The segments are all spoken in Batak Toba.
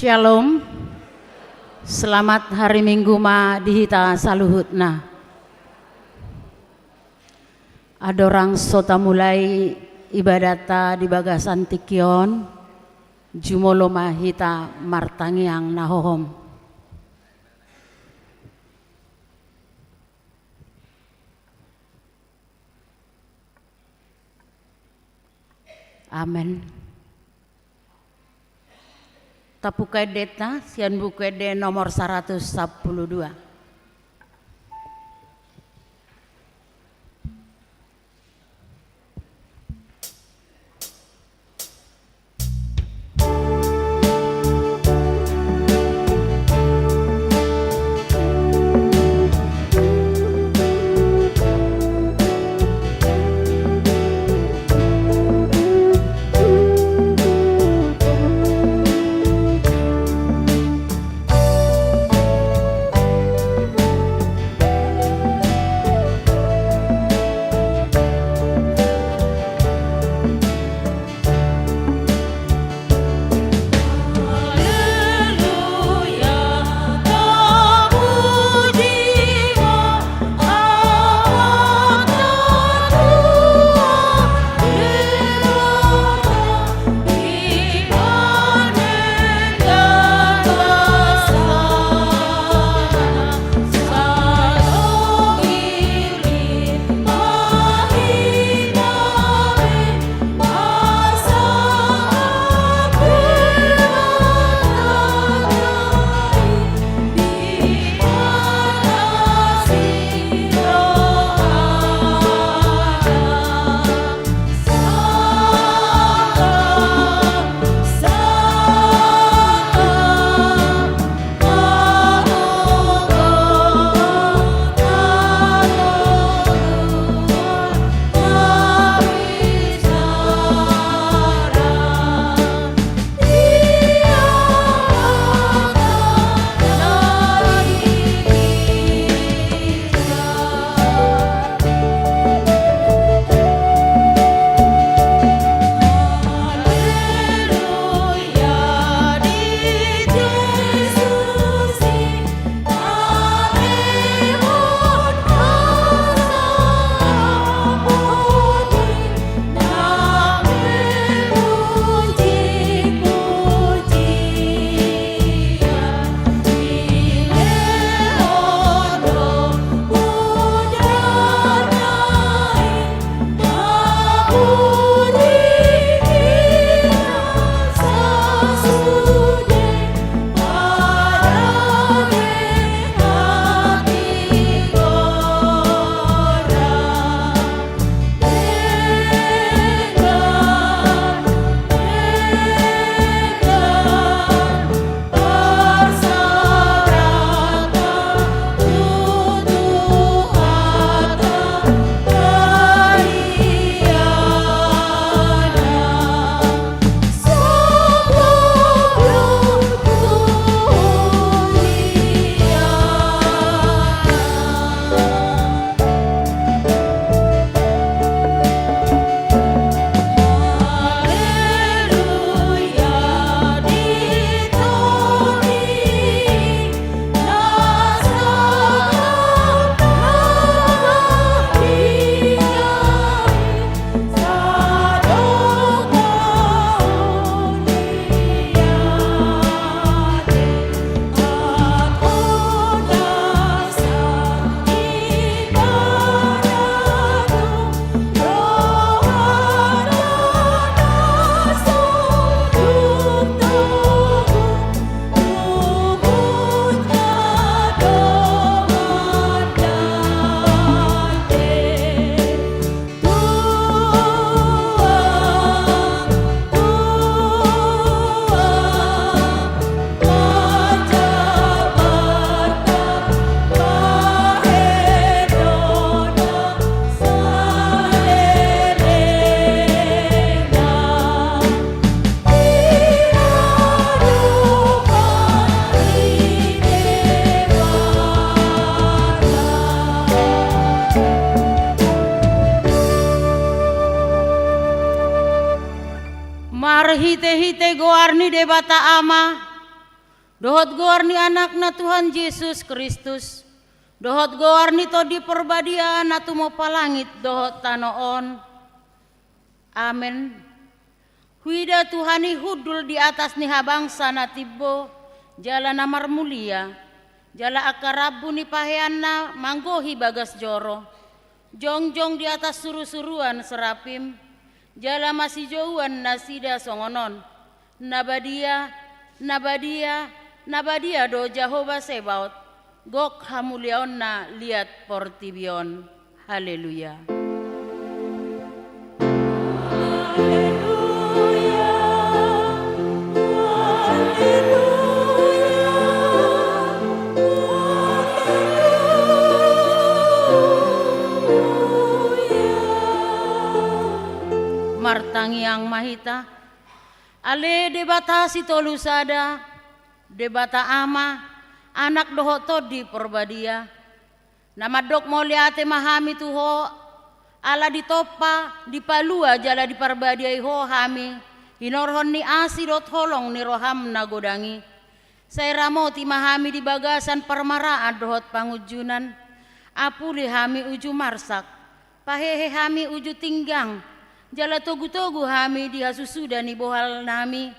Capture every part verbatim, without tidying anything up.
Shalom. Selamat hari Minggu ma di hita saluhutna. Andorang so tamulai ibadatta di bagasan tingki on, jumolo ma hita martangiang na hohom. Amen. Tabuka endenta sian Buku Ende nomor saratus sampulu dua. Marhitehite goar ni Debata Ama, Dohot goar ni Anakna Tuhan Jesus Kristus, dohot goar ni Tondi Parbadia na tumompa langit dohot tano on. Amen. Huida Tuhan i hundul di atas ni habangsa na timbo, jala na marmulia, jala angka rambu ni paheanna manggohi bagas joro, jongjong di atas surusuruan serafim, jala masijouan nasida songon on: Na badia, na badia, na badia do Jahowa Sebaot, gok hamuliaonna liat portibi on. Haleluya. Martangiang ma hita. Ale Debata Sitolu Sada, Debata Ama, Anak dohot Tondi Parbadia, na mandok mauliate ma hami tu Ho, ala ditompa, dipalua jala diparbadiai Ho hami, hinorhon ni asi dohot holong ni roham na godang i. Sai ramoti ma hami di bagasan parmaraan dohot pangunjunan. Apuli hami uju marsak, pahehe hami uju tinggang, jala togutogu hami di hasusuda ni bohal nami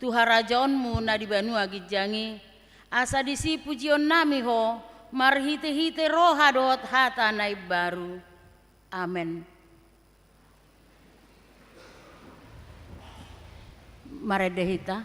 tu harajaonmu na di banua ginjang i, asa disi pujion nami Ho marhitehite roha dohot hata na imbaru. Amen. Marende hita.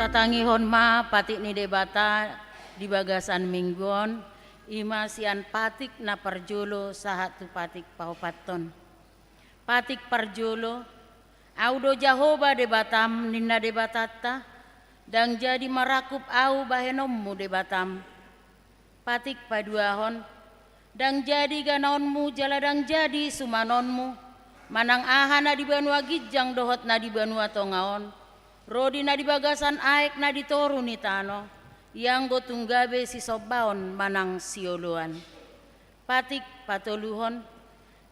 Tatangihon ma patik ni Debata di bagasan minggu on, i ma sian patik na parjolo sahat tu patik paopathon. Patik parjolo: Ahu do Jahowa Debatam, ninna Debatanta, ndang jadi marangkup Ahu bahenonmu Debatam. Patik paduahon: Ndang jadi ganaonmu jala ndang jadi sumanonmu, manang aha na di banua ginjang dohot na di banua tonga on, Ro di na di bagasan aek na di toru ni tano, ianggo tung gabe sisombaon manang sioloan. Patik patoluhon,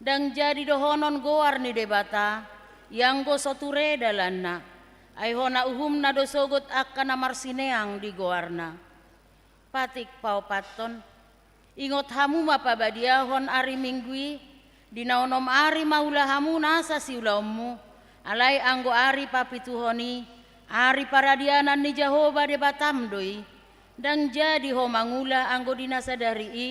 ndang jadi dohonon goar ni Debata, ianggo so ture dalanna, ai hona uhumna do sogot angka na marsineang di goarna. Patik paopathon, ingot hamu ma pabadiahon ari Minggu i, di na onom ari ma ula hamu nasa siulaonmu, alai anggo ari papituhon i, ari paradianan ni Jahowa Debatam do i. Ndang jadi ho mangula anggo di na sadari i,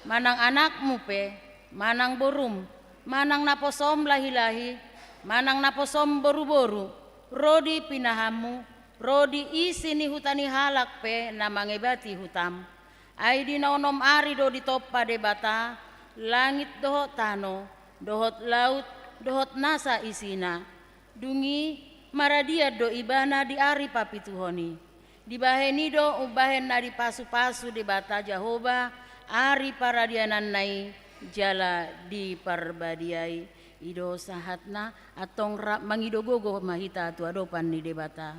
manang anakmu pe, manang borum, manang naposom lahilahi, manang naposom boruboru, ro di pinahanmu, ro di isi ni huta ni halak pe na mangebati hutam. Ai di na onom ari do ditompa Debata langit dohot tano, dohot laut, dohot nasa isina. Dung i maradian do ibana di ari papituhon i. Dibahen i do umbahen na dipasupasu Debata Jahowa ari paradiananna i jala diparbadiai. I do sahatna, antong rap mangido gogo ma hita tu adopan ni Debata.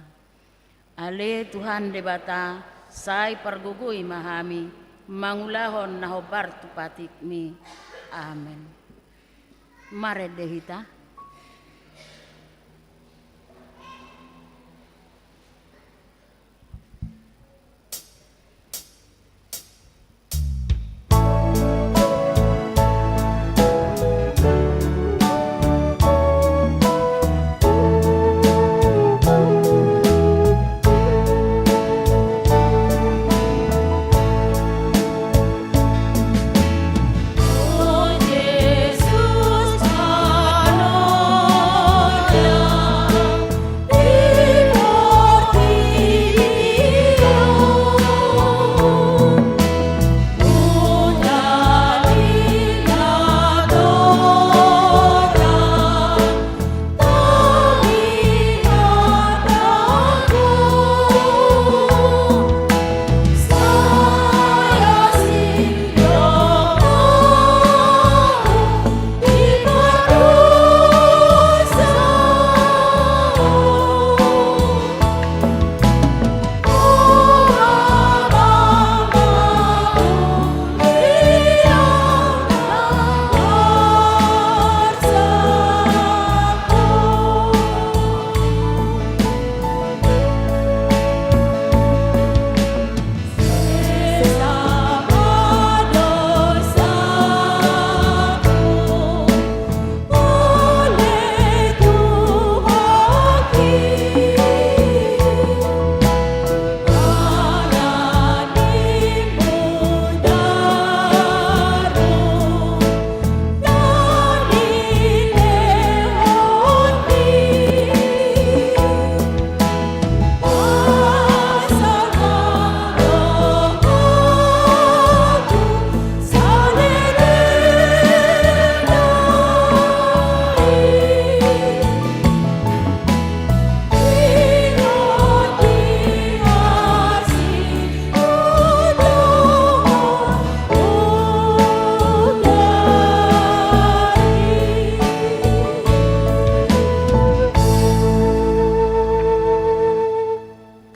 Ale Tuhan Debata, sai pargogoi ma hami mangulahon na hombar tu patikmi. Amen. Marende hita.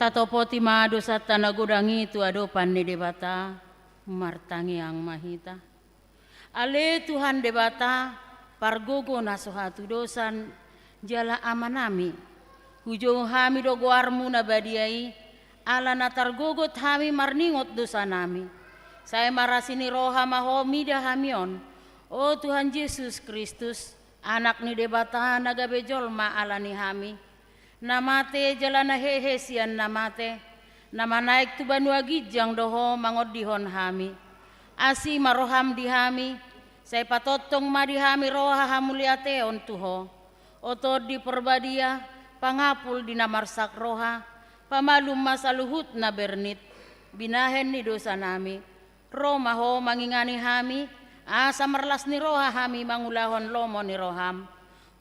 Tatopoti ma dosanta na godang i tu adopan ni Debata. Martangiang ma hita. Ale Tuhan Debata, pargogo na so hatudosan jala Amanami, hujou hami do goarmu na badia i, ala na targogot hami marningot dosanami. Sai marasi ni roha ma Ho mida hami on, o Tuhan Jesus Kristus, Anak ni Debata na gabe jolma ala ni hami, na mate jala na hehe sian na mate, na manaek tu banua ginjang do Ho mangondihon hami. Asi ma roham di hami, sai patongtong ma di hami roha hamuliateon tu Ho. O Tondi Porbadia, pangapul di na marsak roha, pamalum ma saluhut na bernit, binahen ni dosanami. Ro ma Ho mangingani hami, asa marlas ni roha hami mangulahon lomo ni roham.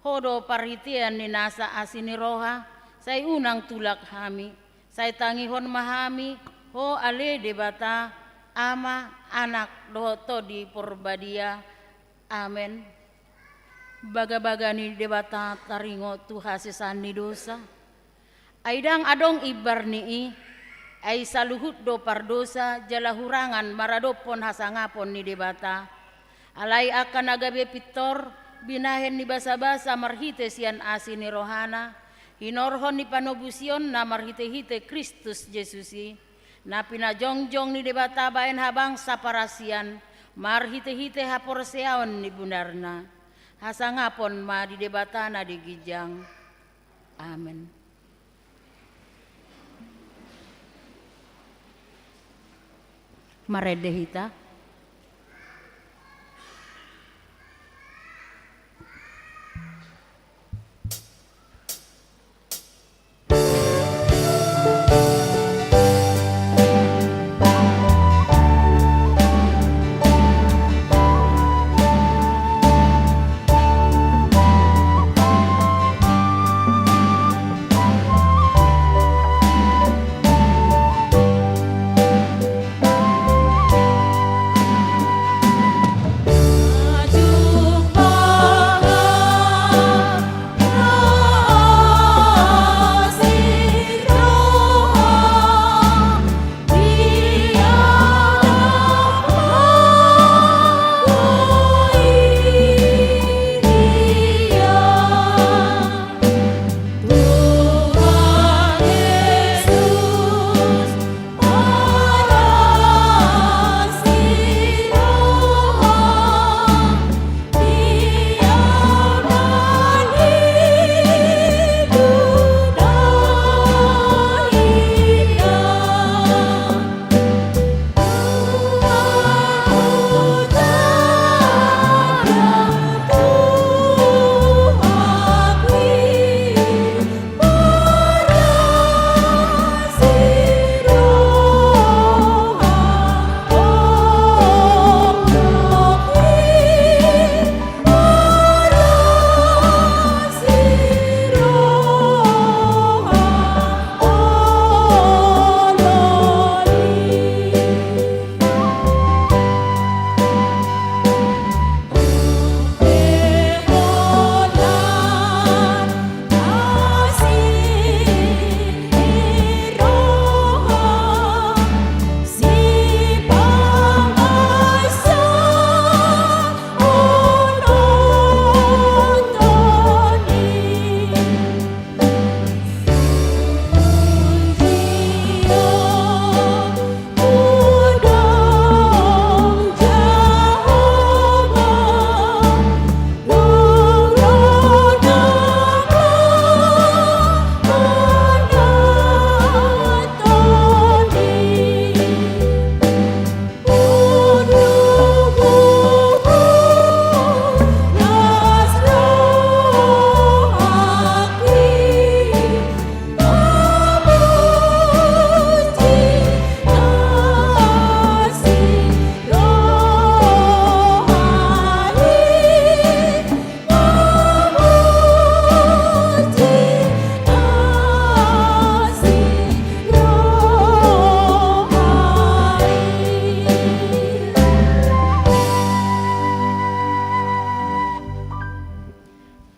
Ho do parhitean ni nasa asi ni roha, sai unang tulak hami, sai tangihon ma hami, Ho ale Debata, Ama, Anak, dohot Tondi Porbadia. Amen. Bagabaga ni Debata taringot tu hasesaan ni dosa. Ai ndang adong imbar ni i, ai saluhut do pardosa jala hurangan maradophon hasangapon ni Debata. Alai angka na gabe pintor, binahen ni basabasa marhite sian asi ni rohana, hinorhon ni panobusionna marhitehite Kristus Jesus i, na pinajongjong ni Debata bahen habangsa parasian, marhitehite haporseaon ni bunarna. Hasangapon ma di Debata na di ginjang. Amen. Marende hita.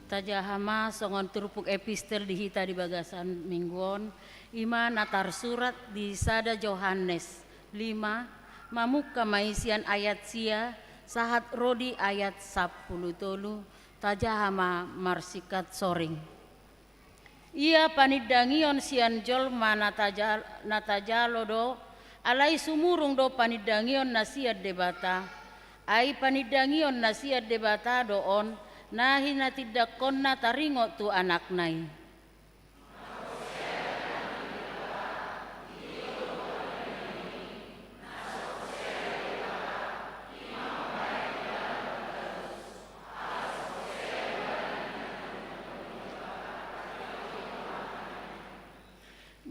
Tajaha ma songon turpuk epistel di hita di bagasan minggu on, i ma na tarsurat di sada Johannes lima, mamungka ma i sian ayat sia sahat ro di ayat sampulu tolu, tajaha ma marsingkat soring. Ia panindangion sian jolma na tajal-, na tajalo do, alai sumurung do panindangion na sian Debata. Ai panindangion na sian Debata do on, na hinatindangkonna taringot tu Anakna i.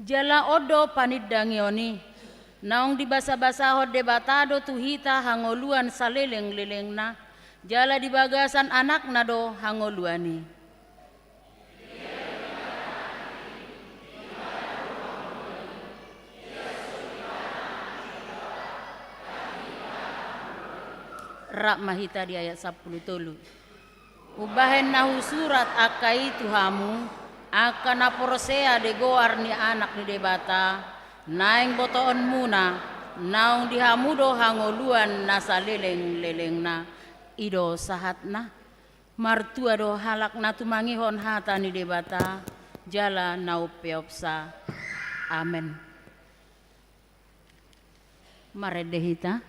Jala on do panindangion i, naung dibasabasahon Debata do tu hita hangoluan salelenglelengna, jala di bagasan Anakna do hangoluan i. Rap ma hita di ayat sampulu tolu. Umbahen na husurat angka i tu hamu, Angka na porsea di goar ni Anak ni Debata, naeng botoonmuna, naung di hamu do hangoluan na salelenglelengna. I do sahatna. Martua do halak na tumangihon hata ni Debata jala na umpeopsa. Amen. Marende hita.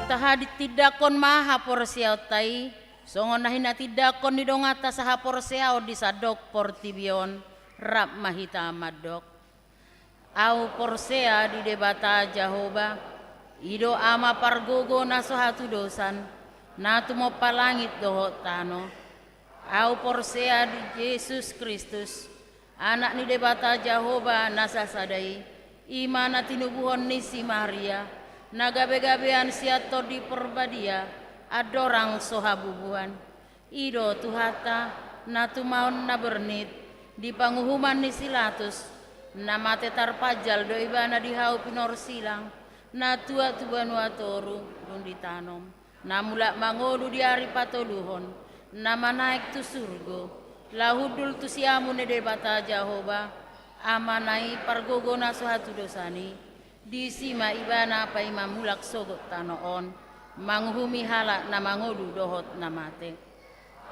Tahatindangkon ma haporseaonta i, songon na hinatindangkon ni donganta sahaporseaon di sandok portibi on, rap ma hita mandok. Ahu porsea di Debata Jahowa, i do Ama pargogo na so hatudosan, na tumompa langit dohot tano. Ahu porsea di Jesus Kristus, Anak ni Debata Jahowa na sasada i, i ma na tinubuhon ni si Maria, na gabegabean sian Tondi Porbadia, andorang so habubuhan. I do Tuhanta, na tumaon na bernit, di panguhuman ni si Latus, na mate tarpanjal do ibana di hau pinorsilang, na tuat tu banua toru, dung ditanom, na mulak mangolu di ari patoluhon, na manaek tu surgo, laho hundul tu siamun ni Debata Jahowa, Amana i pargogo na so hatudosan i, disi ma ibana paima mulak sogot tano on, manguhumi halak na mangolu dohot na mate.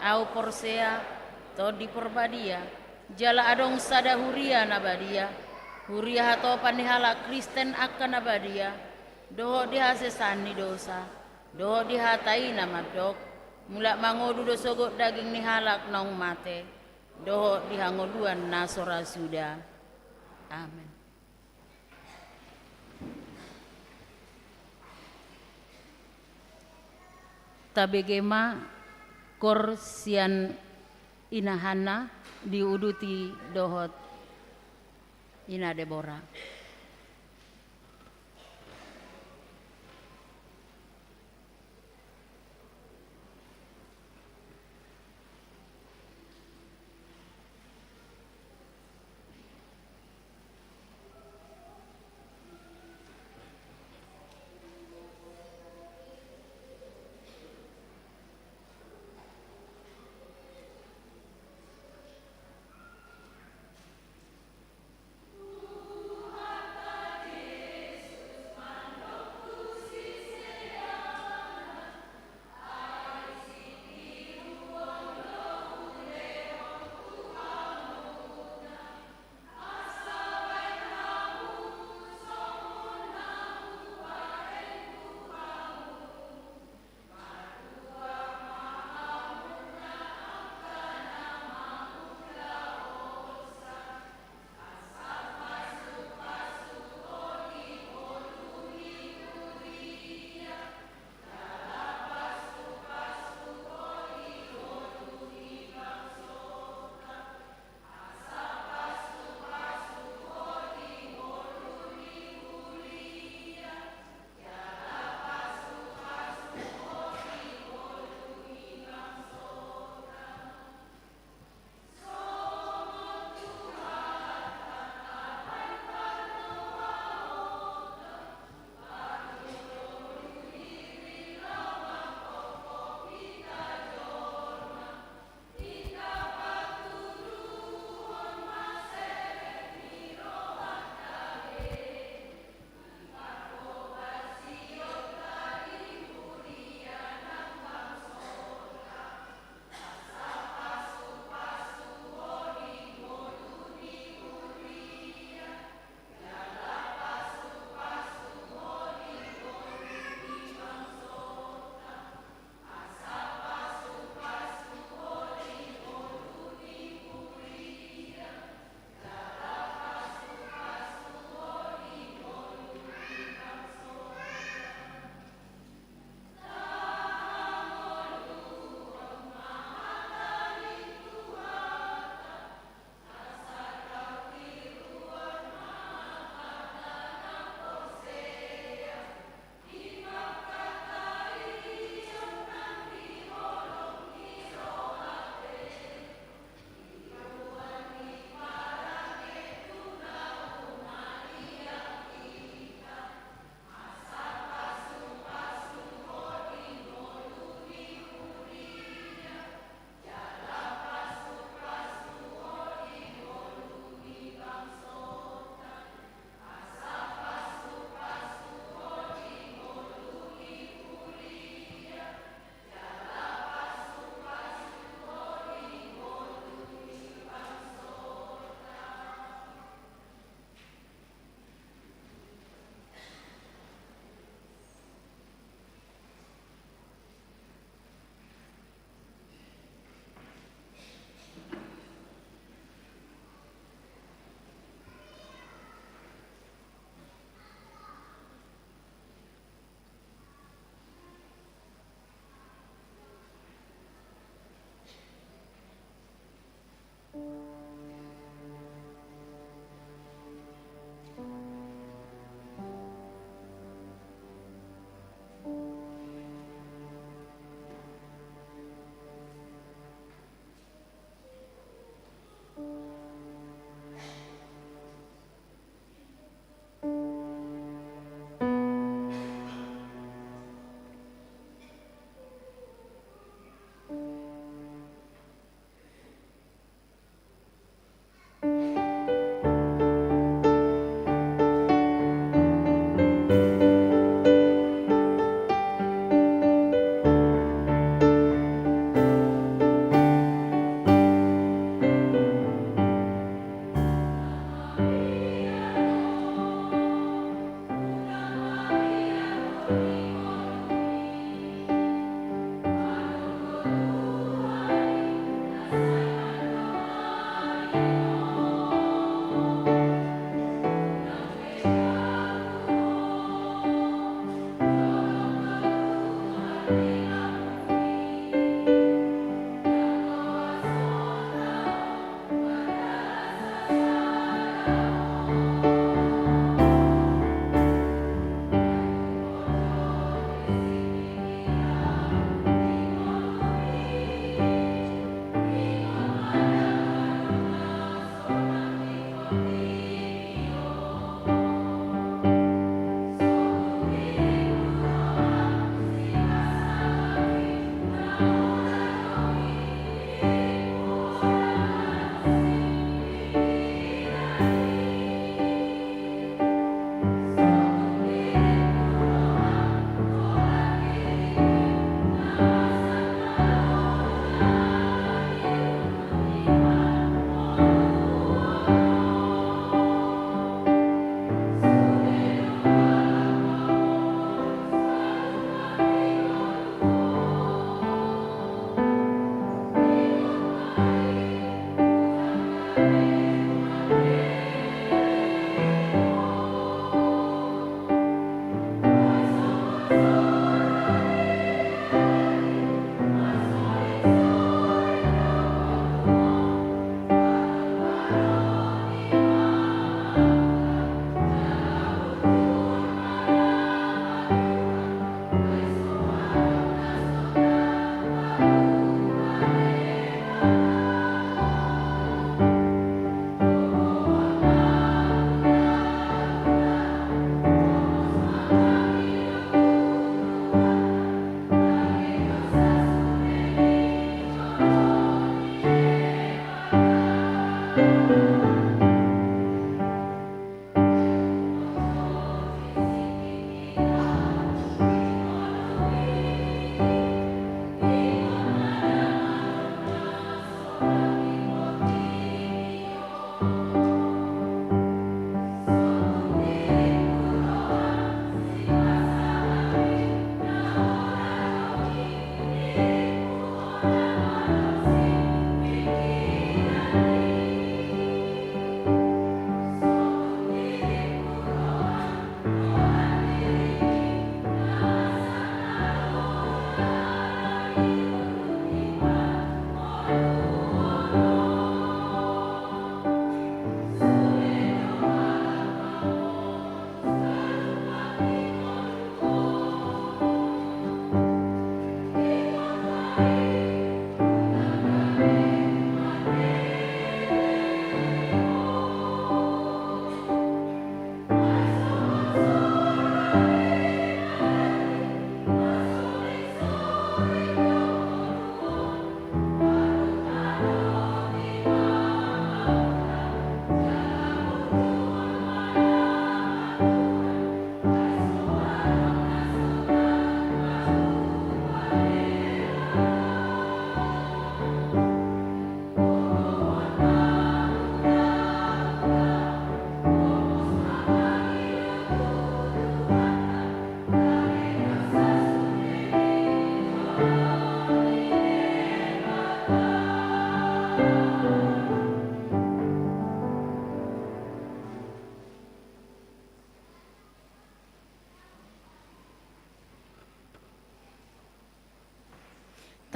Ahu porsea, Tondi Porbadia, jala adong sada huria na badia, huria hatopan ni halak Kristen angka na badia, dohot di hasesaan ni dosa, dohot di hata i na mandok, mulak mangolu do sogot daging ni halak naung mate, dohot di hangoluan na so ra suda. Amen. Tabege ma koor sian ina Hanna diuduti dohot ina Debora.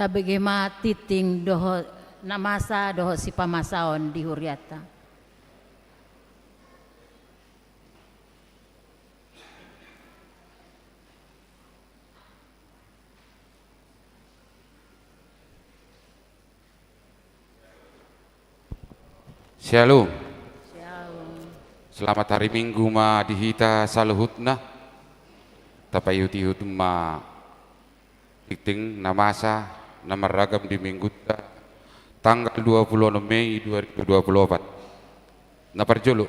Tabege ma tingting dohot na masa dohot sipamasaon di hurianta. Syalom. Syalom. Selamat hari Minggu ma di hita saluhutna. Tapaihut-ihut ma tingting na masa na marragam di Minggunta tanggal dua puluh enam Mei dua ribu dua puluh opat. Na parjolo,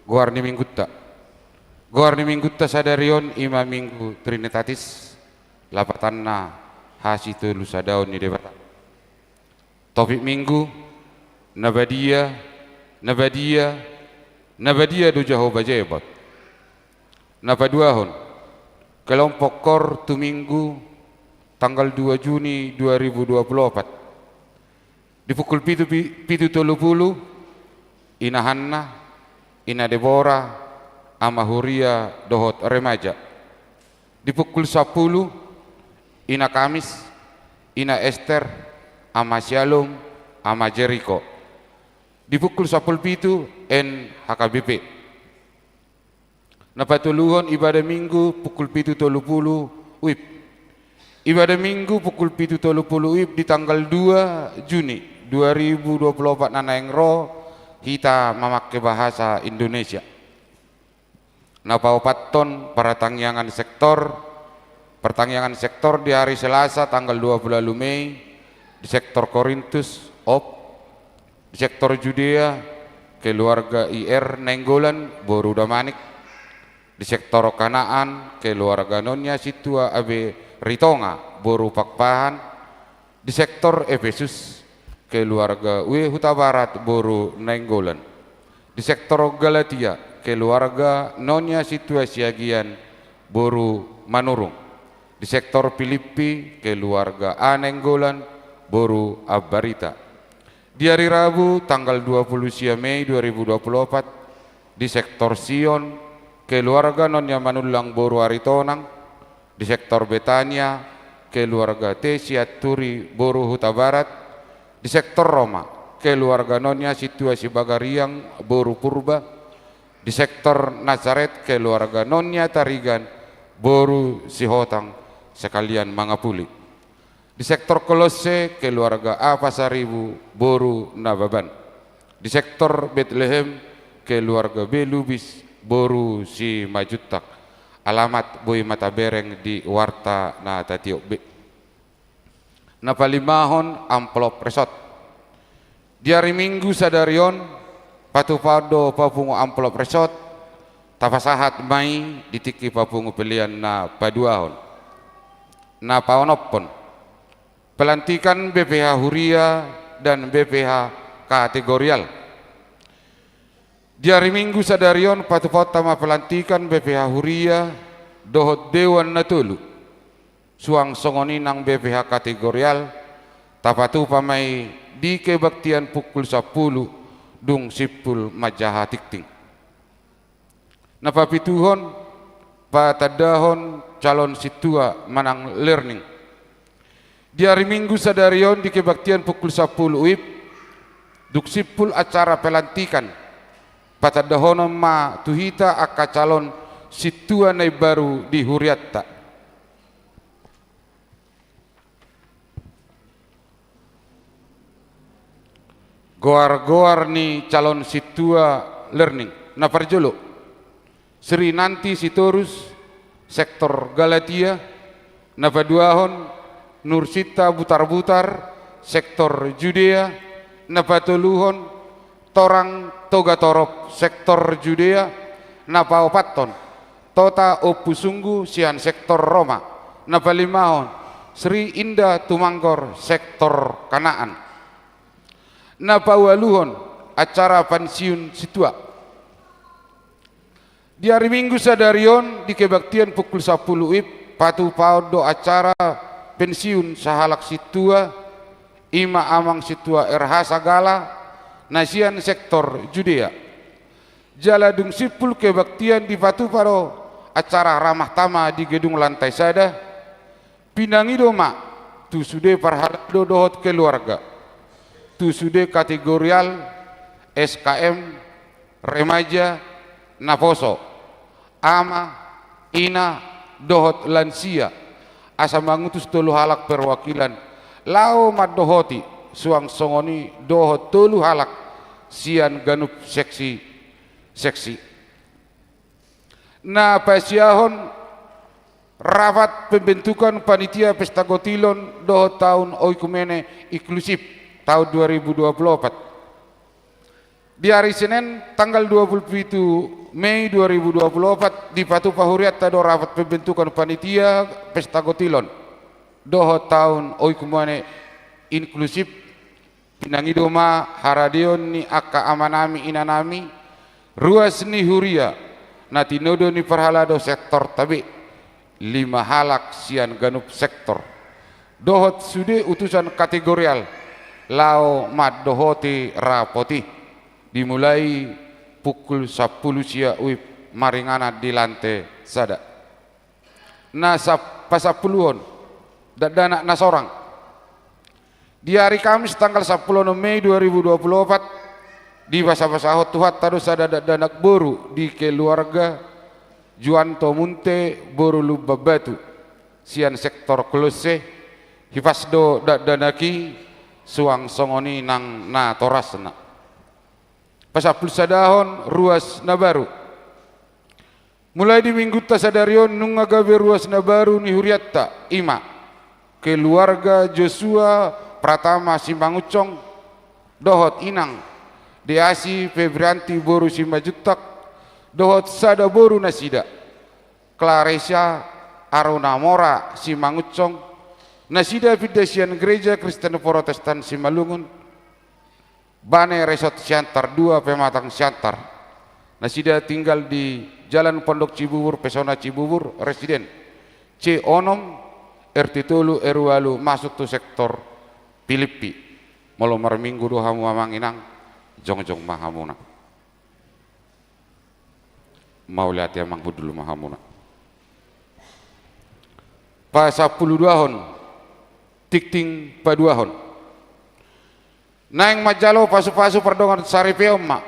goar ni Minggunta. Goar ni Minggunta sadari on i ma Minggu Trinitatis, lapatanna hasitolusadaon ni Debata. Topik Minggu: Na badia, na badia, na badia do Jahowa Zebaot. Na paduahon, kelompok KOR tu Minggu tanggal dua Juni dua ribu dua puluh opat. Di pukul pitu pi-, pitu tolu pulu, Ina Hanna, Ina Debora, Ama Huria dohot remaja. Di pukul sampulu, Ina Kamis, Ina Ester, Ama Syalom, Ama Jeriko. Di pukul sampulu pitu, N H K B P. Na patoluhon, ibadah Minggu pukul pitu tolu pulu U I P. Ibadah Minggu pukul pitu tolu pulu U I P di tanggal dua Juni dua ribu dua puluh opat na naeng ro, hita mamangke bahasa Indonesia. Na paopathon, partangiangan sektor. Partangiangan sektor di hari Selasa tanggal dua puluh ualu Mei di sektor Korintus, op. Di sektor Judea, keluarga I R Nainggolan, boru Damanik. Di sektor Kanaan, keluarga Nonia Sintua Abe Ritonga, boru Pakpahan. Di sektor Epesus, keluarga W Hutabarat, boru Nainggolan. Di sektor Galatia, keluarga Nonia Sintua Siagian, boru Manurung. Di sektor Pilippi, keluarga A Nainggolan, boru Ambarita. Di hari Rabu tanggal dua puluh sia Mei dua ribu dua puluh opat, di sektor Sion, keluarga Nonia Manullang, boru Aritonang. Di sektor Betania, keluarga T Sianturi, boru Hutabarat. Di sektor Roma, keluarga Nonia Sintua Sibagariang, boru Purba. Di sektor Nasaret, keluarga Nonia Tarigan, boru Sihotang, sekalian mangapuli. Di sektor Kolosse, keluarga A Pasaribu, boru Nababan. Di sektor Betlehem, keluarga B Lubis, boru Simanjuntak. Alamat boi ma tabereng di warta na tatiop be. Na palimahon, amplop resort. Di ari Minggu sadari on, patupaon do papungu amplop resort, tapasahat ma i di tingki papungu pelean na paduahon. Na paonomhon, pelantikan B P H huria dan B P H kategorial. Di ari Minggu sadari on, patupaonta ma pelantikan B P H huria dohot dewan na tolu. Suang songon i nang B P H kategorial, tapatupa ma i di kebaktian pukul sampulu dung simpul manjaha tingting. Na papituhon, patandahon calon sintua manang learning. Di ari Minggu sadari on di kebaktian pukul sampulu U I P, dung simpul acara pelantikan, patandahonon ma tu hita angka calon sintua na imbaru di hurianta. Goar-goar ni calon sintua learning. Na parjolo, Sri Nanti Sitorus, sektor Galatia. Na paduahon, Nursinta Butarbutar, sektor Judea. Na patoluhon, Torang Togatorop, sektor Judea. Na paopathon, Tota Ompusunggu sian sektor Roma. Na palimahon, Sri Indah Tumanggor, sektor Kanaan. Na paualuhon, acara pensiun sintua. Di ari Minggu sadari on di kebaktian pukul sampulu U I P, patupaon do acara pensiun sahalak sintua, i ma Amang Sintua R H Sagala, na sian sektor Judea. Jala dung simpul kebaktian dipatupa do acara ramah tamah di gedung lantai sada, pinangido ma tu sude parhalado dohot keluarga, tu sude kategorial, S K M, remaja, naposo, ama, ina, dohot lansia, asa mangutus tolu halak perwakilan laho mandohoti, suang songon i dohot tolu halak sian ganup seksi-seksi. Na pasiahon rapat pembentukan panitia Pesta Gotilon dohot tahun oikumene inklusif tahun dua ribu dua puluh opat. Di ari Senen tanggal dua puluh pitu Mei dua ribu dua puluh opat dipatupa hurianta do rapat pembentukan panitia Pesta Gotilon dohot tahun oikumene inklusif. Pinangido ma haradeon ni angka amanami inanami, ruas ni huria, na tinodo ni parhalado sektor tabe, lima halak sian ganup sektor, dohot sude utusan kategorial, laho mandohoti rapot i, dimulai pukul sampulu sia uip maringanan di lante sada. Na sap-, pasampuluhon, dakdanak na sorang. Di ari Kamis tanggal sampulu onom Mei dua ribu dua puluh opat, dibasabasahon Tuhanta do sada dakdanak boru di keluarga Juanto Munte boru Lumban Batu, sian sektor Kolose, hipas do dakdanak i, suang songon i nang natorasna. Pasampulusadahon ruas na baru. Mulai di minggunta sadari on nunga gabe ruas na baru ni hurianta, i ma keluarga Joshua Pratama Simangunsong, dohot inang Deasi Febrianti boru Simanjuntak, dohot sada boru nasida, Clarissa Arunamora Simangunsong, nasida pinda sian Gereja Kristen Protestan Simalungun, Bane Resort Siantar dua, Pematang Siantar. Nasida tinggal di Jalan Pondok Cibubur, Pesona Cibubur, residen C onom, R T tolu, R ualu, masuk tu sektor Pilippi. Molo marminggu do hamu amang inang, jongjong ma hamuna. Mauliate amang, hundul ma hamuna. Pasampuluduahon, tingting paduahon. Naeng manjalo pasupasu pardongan saripeon ma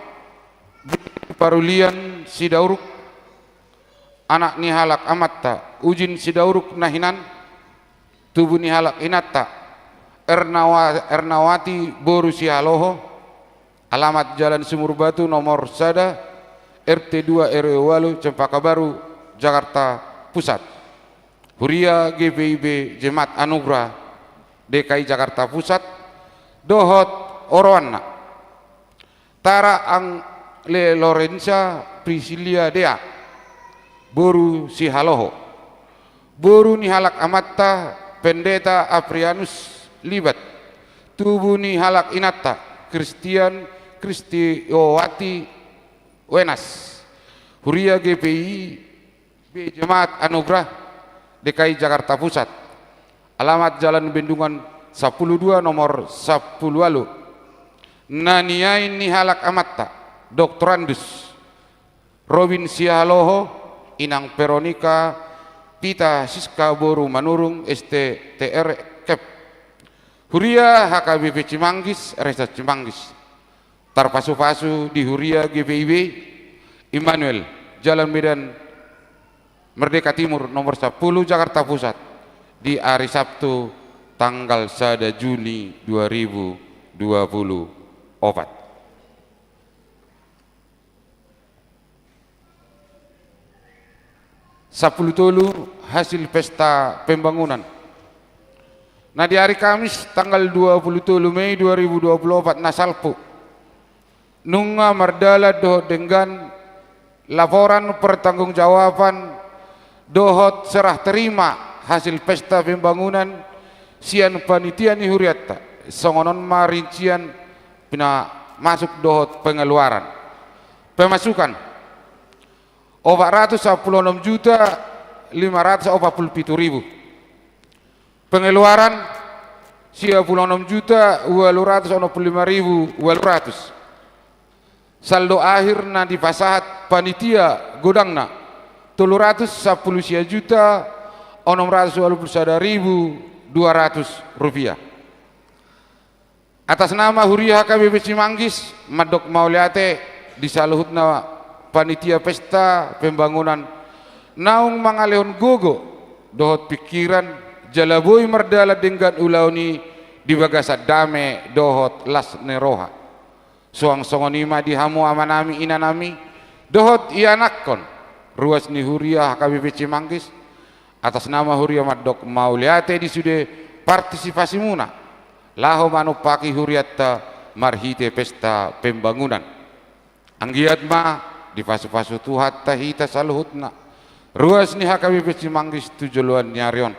Parulian Sidauruk, anak ni halak amanta Ujin Sidauruk na hinan, tubu ni halak inanta Ernawa-, Ernawati boru Sihaloho, alamat Jalan Sumur Batu nomor sada, R T dua, R W ualu, Cempaka Baru, Jakarta Pusat. Huria G P I B Jemaat Anugrah D K I Jakarta Pusat, dohot oroanna. Tara Angle Lorenza Priscilia Dea, boru Sihaloho. Boru ni halak amanta Pendeta Aprianus Libat. Tubu ni halak inanta Christian Kristiowati Wenas. Huria G P I B Jemaat Anugrah D K I Jakarta Pusat. Alamat Jalan Bendungan sampulu dua nomor sampulu ualu. Na niain ni halak amanta, Doktorandus Robin Sihaloho, inang Veronica Pita Siska boru Manurung, S T T R Kep. Huria H K B P Cimanggis, Resort Cimanggis. Tarpasupasu di Huria G P I B Immanuel, Jalan Medan Merdeka Timur nomor sampulu, Jakarta Pusat, di ari Sabtu tanggal sada Juni dua ribu dua puluh opat. Sampulu tolu hasil pesta pembangunan. Na di ari Kamis tanggal dua puluh tolu Mei dua ribu dua puluh opat na salpu, nunga mardalan dohot denggan laporan pertanggungjawaban dohot serah terima hasil pesta pembangunan sian panitia ni hurianta. Songon on ma rincian pinamasuk dohot pengeluaran. Pemasukan, opat ratus sampulu onom juta lima ratus opat pulu pitu ribu. Pengeluaran, sia pulu onom juta ualu ratus onom pulu lima ribu ualu ratus. Saldo akhir na dipasahat panitia godangna, tolu ratus sampulu sia juta onom ratus ualu pulu sada ribu dua ratus rupiah. Atas nama Huria H K B P Cimanggis, mandok mauliate di saluhutna panitia pesta pembangunan naung mangalehon gogo dohot pingkiran jala boi mardalan denggan ulaon i di bagasan dame dohot las ni roha. Suang songon i ma di hamu amanami inanami dohot ianakhon ruas ni Huria H K B P Cimanggis, atas nama Huria mandok mauliate di sude partisipasimuna laho manumpaki hurianta marhite pesta pembangunan. Anggiat ma dipasupasu Tuhanta hita saluhutna ruas ni H K B P Cimanggis tu joloan ni ari on.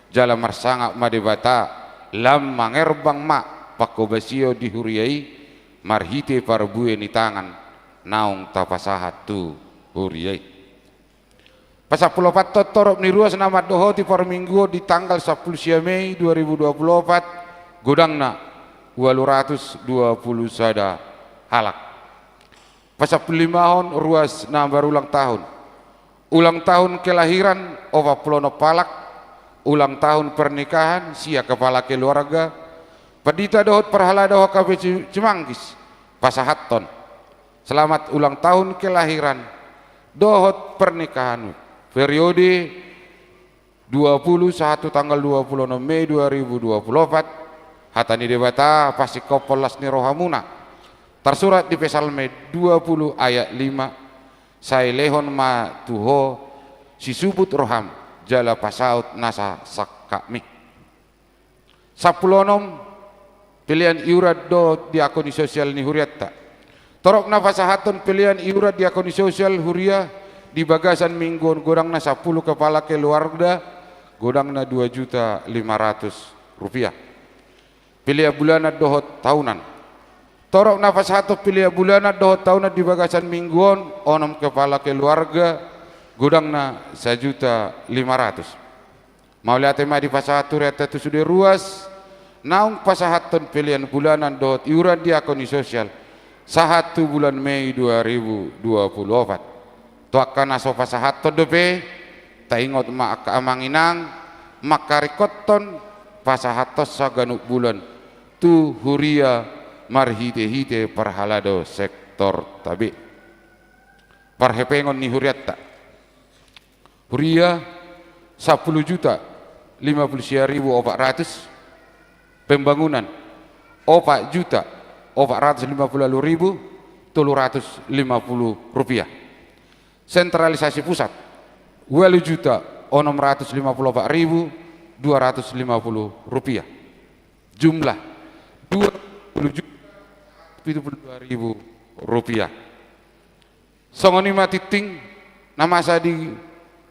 Jala marsangap ma Debata, lam mangerbang ma panghobasion di huria i marhite parbue ni tangan naung tapasahat tu huria i. Pasampulu opat, torop ni ruas na mandohoti parmingguon di tanggal sampulu sia Mei dua ribu dua pulu opat, godangna ualu ratus dua pulu sada halak. Pasampulu limahon ruas na marulang tahun. Ulang tahun kelahiran opat pulu onom halak, ulang tahun pernikahan sia kepala keluarga, pandita dohot parhalado H K B P Ci-, Cimanggis, pasahathon selamat ulang tahun kelahiran dohot pernikahan periode dua pulu sahat tu tanggal dua pulu onom Mei dua ribu dua pulu opat, hata ni Debata pasingkophon las ni rohamuna. Tarsurat di Psalme dua pulu ayat lima, sai lehon ma tu Ho sisuput roham jala pasaut nasa sangkapmi. Sampulu onom, pelean iuran dohot diakoni sosial ni hurianta. Torop na pasahathon pelean iuran diakoni sosial huria di bagasan minggu on godangna sampulu kepala keluarga, godangna dua juta lima ratus rupiah. Pelean bulanan dohot tahunan. Torop na pasahathon pelean bulanan dohot tahunan di bagasan minggu on onom kepala keluarga, godangna sajuta lima ratus. Mauliate ma dipasahat hurianta tu sude ruas naung pasahathon pelean bulanan dohot iuran diakoni sosial sahat tu bulan Mei dua ribu dua pulu opat. Tu angka na so pasahathon dope, taingot ma angka amang inang, mangkaringkothon pasahathon saganup bulan tu huria marhitehite parhalado sektorta be. Parhepengon ni hurianta. Huria, sampulu juta lima pulu sia ribu opat ratus. Pembangunan, opat juta opat ratus lima pulu ualu ribu tolu ratus lima pulu rupiah. Sentralisasi pusat, ualu juta onom ratus lima pulu opat ribu dua ratus lima pulu rupiah. Jumlah, dua pulu juta pitu pulu dua ribu rupiah. Songon i ma tingting na masa di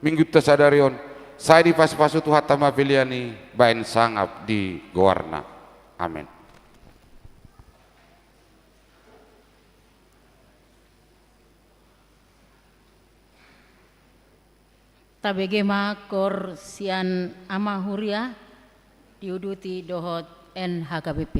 minggunta sadari on, sai dipasupasu Tuhanta ma pelean i baen sangap di goarna. Amen. Tabege ma kor sian ama huria, diuduti dohot N H K B P.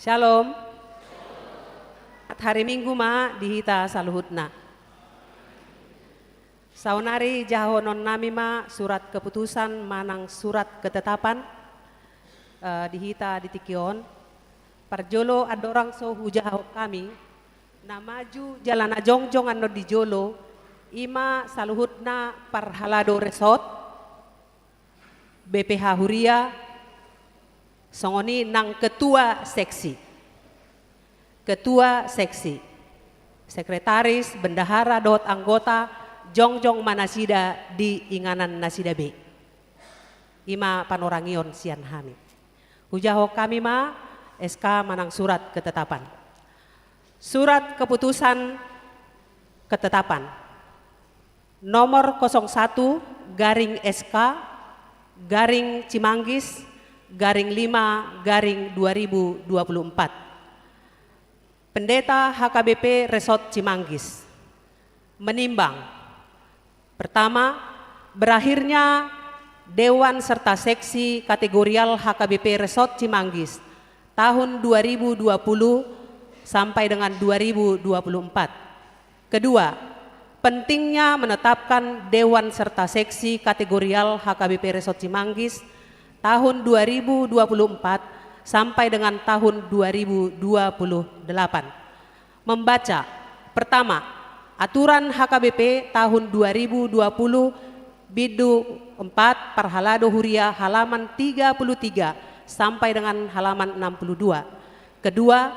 Shalom. Hari Minggu ma di hita saluhutna. Saonari jahahononnami ma surat keputusan manang surat ketetapan, eh, di hita di tingki on. Parjolo andorang so hujahahon hami, na maju jala na jongjong annon di jolo, i ma saluhutna parhalado resort, B P H Huria, songon i nang ketua seksi. Ketua seksi, sekretaris, bendahara dohot anggota, jongjong ma nasida di inganan nasida be. I ma panorangion sian hami. Hujahahon hami ma S K manang surat ketetapan. Surat keputusan ketetapan nomor kosong satu garing S K garing Cimanggis garing lima garing dua ribu dua puluh empat. Pendeta H K B P Resort Cimanggis menimbang: pertama, berakhirnya Dewan serta Seksi Kategorial H K B P Resort Cimanggis tahun dua ribu dua puluh sampai dengan dua ribu dua puluh empat. Kedua, pentingnya menetapkan Dewan serta Seksi Kategorial H K B P Resort Cimanggis tahun dua ribu dua puluh empat sampai dengan tahun dua ribu dua puluh delapan. Membaca: pertama, aturan H K B P tahun dua ribu dua puluh, bindu empat, parhalado huria, halaman tiga puluh tiga sampai dengan halaman enam puluh dua. Kedua,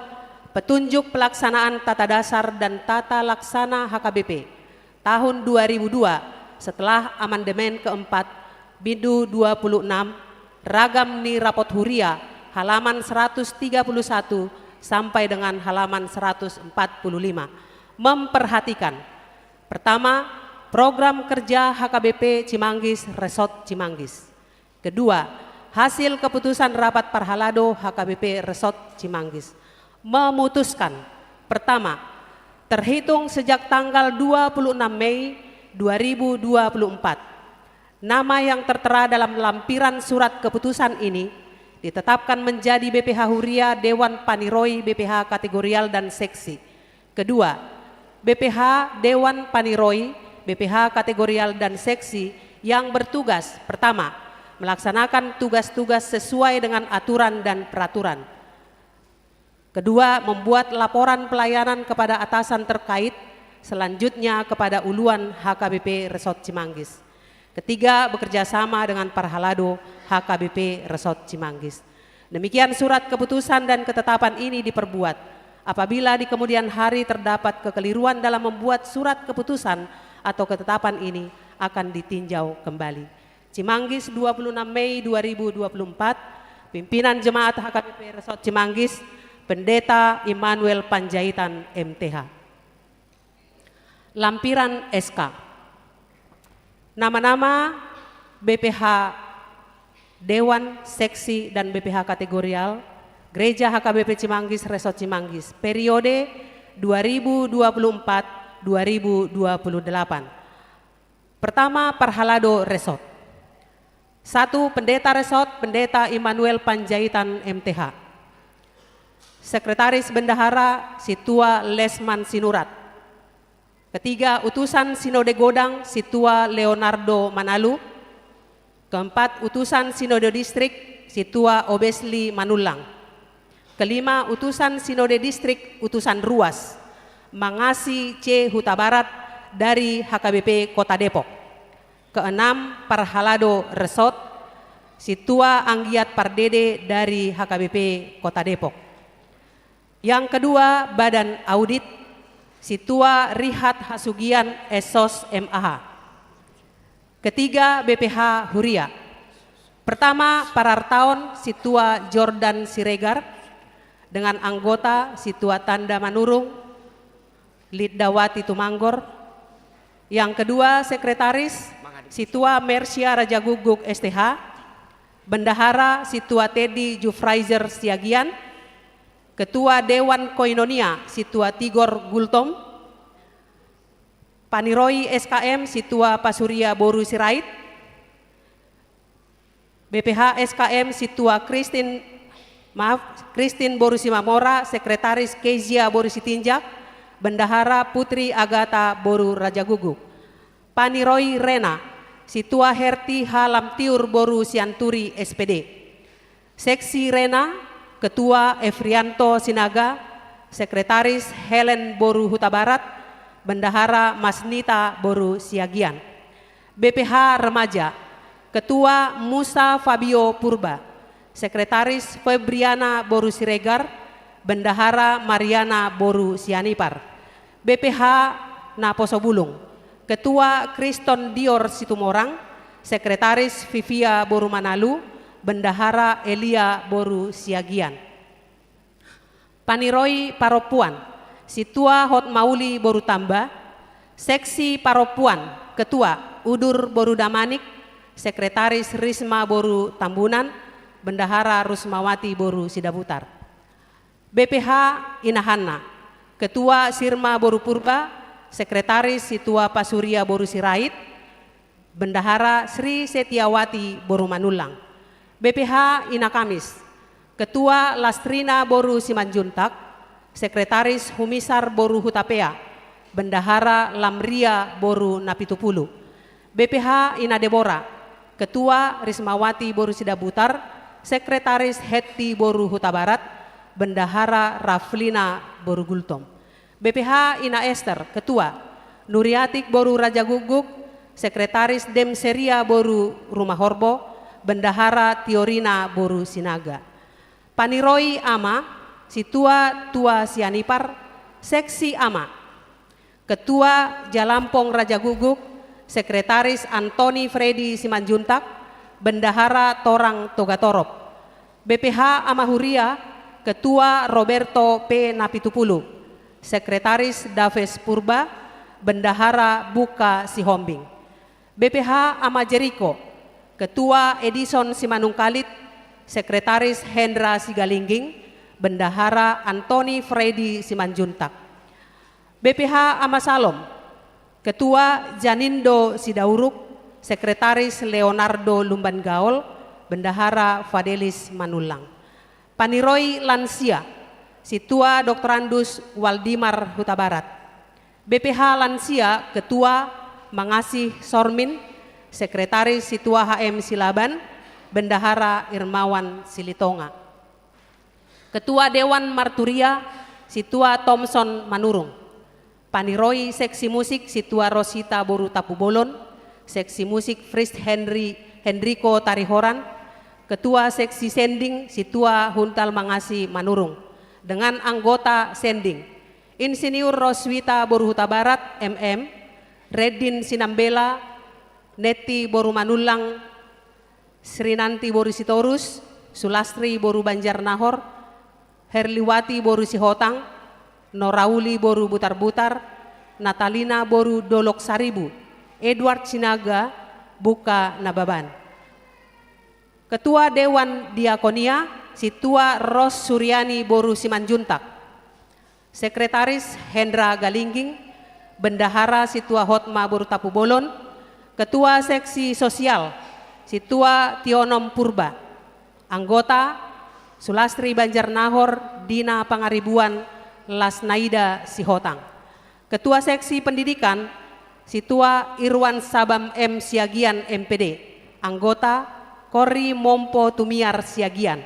petunjuk pelaksanaan tata dasar dan tata laksana H K B P tahun dua ribu dua setelah amandemen keempat, bindu dua puluh enam, ragam ni rapot huria, halaman seratus tiga puluh satu sampai dengan halaman seratus empat puluh lima, memperhatikan: pertama, program kerja H K B P Cimanggis Resort Cimanggis. Kedua, hasil keputusan rapat parhalado H K B P Resort Cimanggis memutuskan: pertama, terhitung sejak tanggal dua puluh enam Mei dua ribu dua puluh empat, nama yang tertera dalam lampiran surat keputusan ini ditetapkan menjadi B P H Huria Dewan Paniroi B P H Kategorial dan Seksi. Kedua, B P H Dewan Paniroi B P H Kategorial dan Seksi yang bertugas: pertama, melaksanakan tugas-tugas sesuai dengan aturan dan peraturan. Kedua, membuat laporan pelayanan kepada atasan terkait, selanjutnya kepada uluan H K B P Resort Cimanggis. Ketiga, bekerja sama dengan parhalado H K B P Resort Cimanggis. Demikian surat keputusan dan ketetapan ini diperbuat. Apabila di kemudian hari terdapat kekeliruan dalam membuat surat keputusan atau ketetapan ini, akan ditinjau kembali. Cimanggis, dua puluh enam Mei dua ribu dua puluh empat, pimpinan jemaat H K B P Resort Cimanggis, Pendeta Immanuel Panjaitan, M T H. Lampiran S K. Nama-nama B P H Dewan, Seksi, dan B P H Kategorial Gereja H K B P Cimanggis Resort Cimanggis, periode dua ribu dua puluh empat dua ribu dua puluh delapan. Pertama, parhalado resort. Satu, pendeta resort, Pendeta Immanuel Panjaitan, M T H. Sekretaris bendahara, Sintua Lesman Sinurat. Ketiga, utusan Sinode Godang, Sintua Leonardo Manalu. Keempat, utusan Sinode Distrik, Sintua Obesli Manullang. Kelima, utusan Sinode Distrik, utusan ruas, Mangasi C Hutabarat dari H K B P Kota Depok. Keenam, parhalado resort, Sintua Anggiat Pardede dari H K B P Kota Depok. Yang kedua, badan audit, Sintua Rihat Hasugian, S Sos, M A H. Ketiga, B P H Huria. Pertama, parartaon, Sintua Jordan Siregar, dengan anggota Sintua Tanda Manurung, Lidawati Tumanggor. Yang kedua, sekretaris, Sintua Mersia Raja Guguk, S T H. Bendahara, Sintua Teddy Jufraizer Siagian. Ketua Dewan Koinonia, Sintua Tigor Gultom. Paniroi S K M, Sintua Pasuria Boru Sirait. B P H S K M, Sintua Christine Maaf, Christine boru Simamora, Sekretaris Kezia boru Sitinjak, Bendahara Putri Agata boru Rajagukguk. Paniroi Rena, Sintua Herti H. Lamtiur boru Sianturi, S P D. Seksi Rena, Ketua Efrianto Sinaga, Sekretaris Helen boru Hutabarat, Bendahara Masnita boru Siagian. B P H Remaja, Ketua Musa Fabio Purba, Sekretaris Febriana boru Siregar, Bendahara Mariana boru Sianipar. B P H Naposobulung, Ketua Kriston Dior Situmorang, Sekretaris Vivia boru Manalu, Bendahara Elia boru Siagian. Paniroi Parompuan, Sintua Hotmauli boru Tamba, Seksi Parompuan, Ketua Udur boru Damanik, Sekretaris Risma boru Tambunan, Bendahara Rusmawati boru Sidabutar. B P H Inahanna, Ketua Sirma boru Purba, Sekretaris Sintua Pasuria boru Sirait, Bendahara Sri Setiawati boru Manullang. B P H Inakamis, Ketua Lastrina boru Simanjuntak, Sekretaris Humisar boru Hutapea, Bendahara Lamria boru Napitupulu. B P H Ina Debora, Ketua Rismawati boru Sidabutar, Sekretaris Hetti boru Hutabarat, Bendahara Raflina boru Gultom. B P H Ina Ester, Ketua, Nuriatik boru Rajagukguk, Sekretaris Demseria boru Rumahorbo, Bendahara Tiorina boru Sinaga. Paniroi Ama, Sintua Tua Sianipar, Seksi Ama. Ketua Jalampong Rajagukguk, Sekretaris Antoni Fredi Simanjuntak, Bendahara Torang Togatorop. B P H Ama Huria, Ketua Roberto P Napitupulu, Sekretaris Daves Purba, Bendahara Buka Sihombing. B P H Ama Jeriko, Ketua Edison Simanungkalit, Sekretaris Hendra Sigalingging, Bendahara Antoni Fredi Simanjuntak. B P H Ama Salom, Ketua Janindo Sidauruk, Sekretaris Leonardo Lumban Gaol, Bendahara Fadelis Manullang. Paniroi Lansia, Sintua Doktorandus Waldimar Hutabarat. B P H Lansia, Ketua Mangasih Sormin, Sekretaris Sintua H M Silaban, Bendahara Irmawan Silitonga. Ketua Dewan Marturia, Sintua Thomson Manurung. Paniroi Seksi Musik, Sintua Rosita boru Tampubolon, Seksi Musik Fritz Henry, Henrico Tarihoran, Ketua Seksi Sending, Sintua Huntal Mangasi Manurung, dengan anggota sending, Insinyur Roswita boru Hutabarat, M M, Reddin Sinambela, Netti boru Manullang, Srinanti boru Sitorus, Sulastri boru Banjarnahor, Herliwati boru Sihotang, Norauli boru Butarbutar, Natalina boru Dolok Saribu, Edward Sinaga, Buka Nababan. Ketua Dewan Diakonia, Sintua Ros Suryani boru Simanjuntak. Sekretaris Hendra Galingging, Bendahara Sintua Hotma boru Tampubolon, Ketua Seksi Sosial, Sintua Tionom Purba. Anggota, Sulastri Banjarnahor, Dina Pangaribuan, Lasnaida Sihotang. Ketua Seksi Pendidikan, Sintua Irwan Sabam M Siagian, M P D. Anggota, Korri Mompo Tumiar Siagian.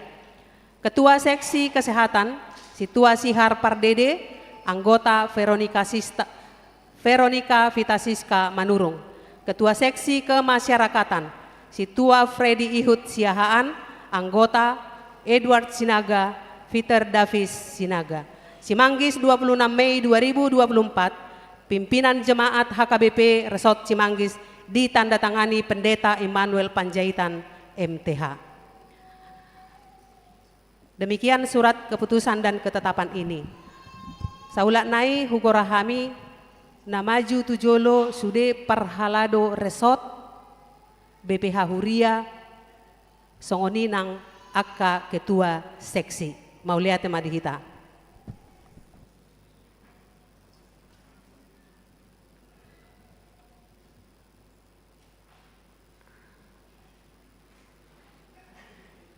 Ketua Seksi Kesehatan, Sintua Sihar Pardede, anggota Veronica Sista-, Veronica Vitasiska Manurung. Ketua Seksi Kemasyarakatan, Sintua Fredi Ihut Siahaan, anggota Edward Sinaga, Peter Davis Sinaga. Simanggis, dua puluh enam Mei dua ribu dua puluh empat, pimpinan jemaat H K B P Resort Simanggis, ditandatangani Pendeta Immanuel Panjaitan, M T H. Demikian surat keputusan dan ketetapan ini. Saulak nai hugora hami na maju tu jolo sude parhalado resort, B P H huria, songon i nang angka ketua seksi. Mauliate ma di hita.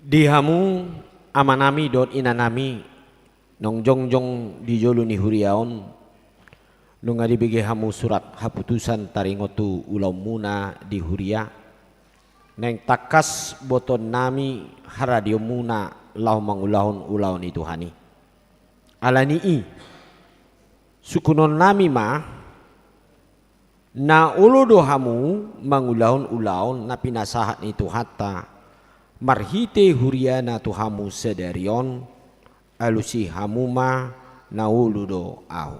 Di hamu Amanami dohot inanami, naung jongjong di jolo ni huria on, nunga dibege hamu surat haputusan taringot tu ulaonmuna di huria, naeng tangkas botoonnami haradionmuna laho mangulahon ulaon ni Tuhan i. Ala ni i, sungkunonnami ma, na olo do hamu mangulahon ulaon na pinasahat ni Tuhanta marhite huriana tu hamu sadari on, alusi hamu ma na olo do ahu.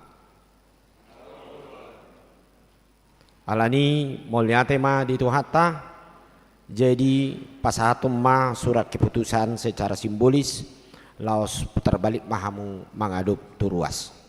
Ala ni i, mauliate ma di Tuhanta. Jadi, pasahathon ma surat keputusan secara simbolis, laos putar balik ma hamu mangadop tu ruas.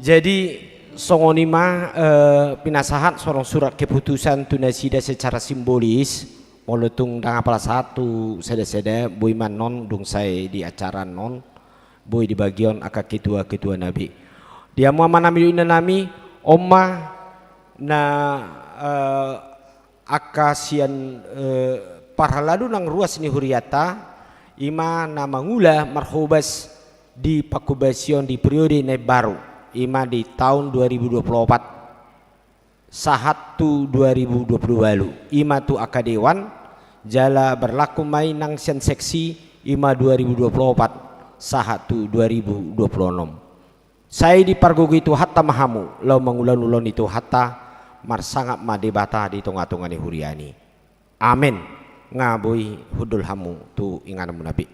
Jadi, songon i ma, eh, pinasahat songon surat keputusan tu nasida secara simbolis, molo tung ndang apala sahat tu sada-sada, boi ma annon dung sae di acara annon, boi dibagion angka ketua-ketua na be. Di hamu amanami dohot inanami, on ma na, eh, angka sian, eh, parhalado nang ruas ni huriata, i ma na mangula marhobas di panghobasion di periode na imbaru, i ma di taon dua ribu dua puluh opat sahat tu dua ribu dua puluh ualu, i ma tu angka dewan, jala berlaku ma i nang sian seksi, i ma dua ribu dua puluh opat sahat tu dua ribu dua puluh onom. Sai dipargogoi Tuhanta ma hamu, laho mangula-ula ni Tuhanta, marsangap ma Debata di tonga-tonga ni huriana i. Amen. Nga boi hundul hamu tu ingananmuna be.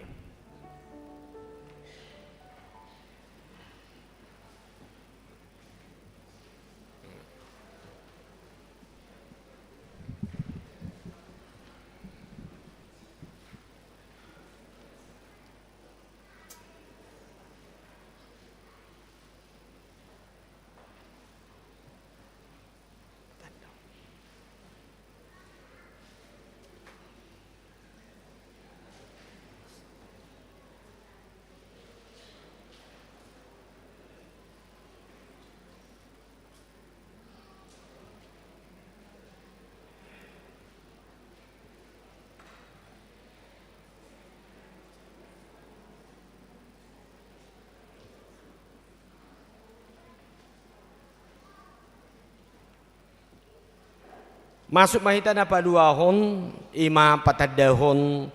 Masuk ma hita na paduahon, i ma patandahon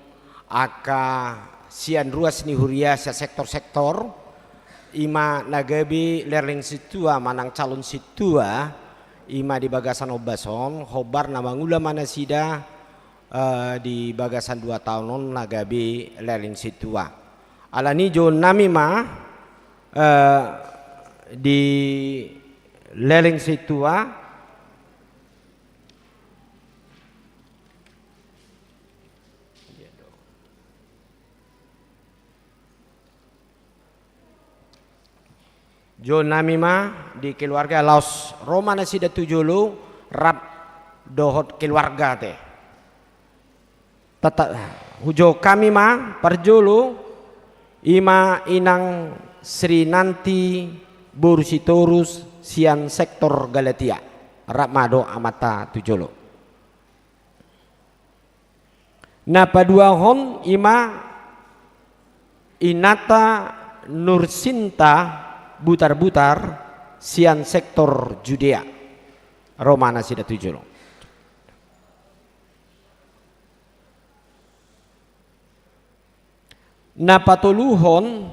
angka sian ruas ni huria sian sektor-sektor, i ma na gabe lereng sintua manang calon sintua, i ma di bagasan ombas on, hombar na mangula ma nasida, eh, di bagasan dua taon on na gabe lereng sintua. Alani i jouonnami ma, eh, di lereng sintua, jouonnami ma di keluarga, laos ro ma nasida tu jolo rap dohot keluarga te. Tata, hujou hami ma parjolo, i ma inang Sri Nanti boru Sitorus sian sektor Galatia. Rap ma dohot amanta tu jolo. Na paduahon i ma inanta Nursinta Butar-butar sian sektor Judea. Ro ma nasida tu jolo. Na patoluhon,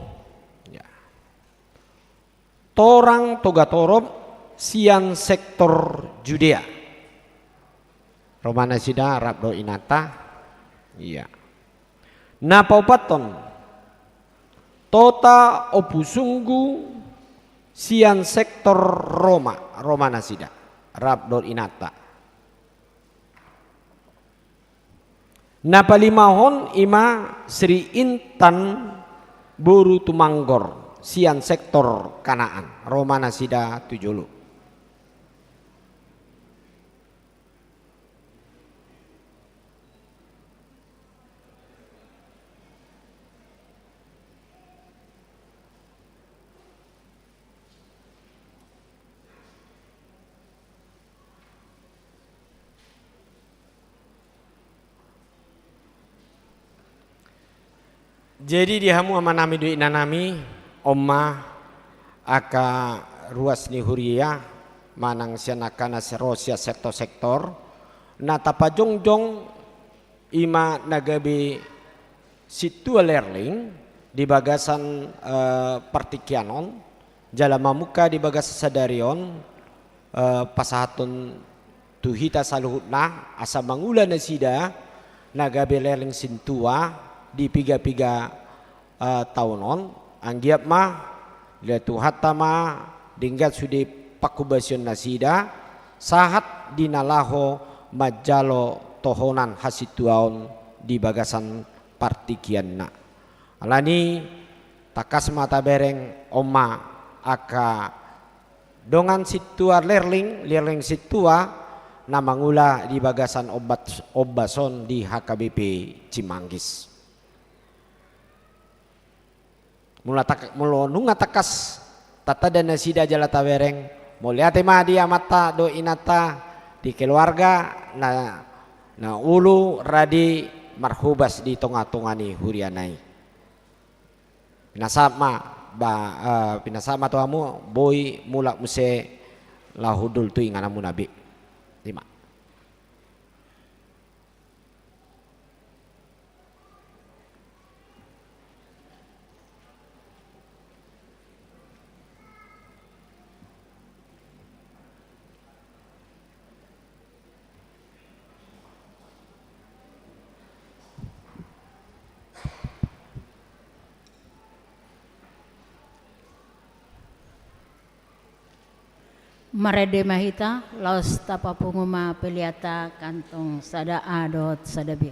ya, torang Togatorop sian sektor Judea. Ro ma nasida rap dohot inanta. Iya. Na paopathon, Tota Ompusunggu sian sektor Roma, ro ma nasida rap dohot inanta. Na palimahon i ma Sri Intan boru Tumanggor sian sektor Kanaan, ro ma nasida tu jolo. Jadi di hamu amanami dohot inanami, on ma angka ruas ni huria manang sian angka na ro sian sektor-sektor, na tapajongjong i ma na gabe sintua lereng di bagasan, eh, partingkian on, jala mamungka di bagasan sadari on, eh, pasahathon tu hita saluhutna asa mangula nasida na gabe lereng sintua di piga-piga, eh, taon on. Anggiat ma, dilehon Tuhanta ma denggan sude panghobasion nasida, sahat di na laho manjalo tohonan hasintuaon di bagasan partingkianna. Alani i, tangkas ma tabereng, on ma angka Dongan sintua Lerling, Lerling sintua, na mangula di bagasan ombas-, ombas on di H K B P Cimanggis. Molo tak-, molo nunga tangkas tatanda nasida jala tabereng, mauliate ma di amanta dohot inanta, di keluarga na, na ulu radi marhobas di tonga-tonga ni huriana i. Pinasahat ma, ba, eh, pinasahat ma tu hamu, boi mulak muse laho hundul tu ingananmuna be. Ima. Marende ma hita, laos tapapungu ma peleanta kantong sada A dohot sada B.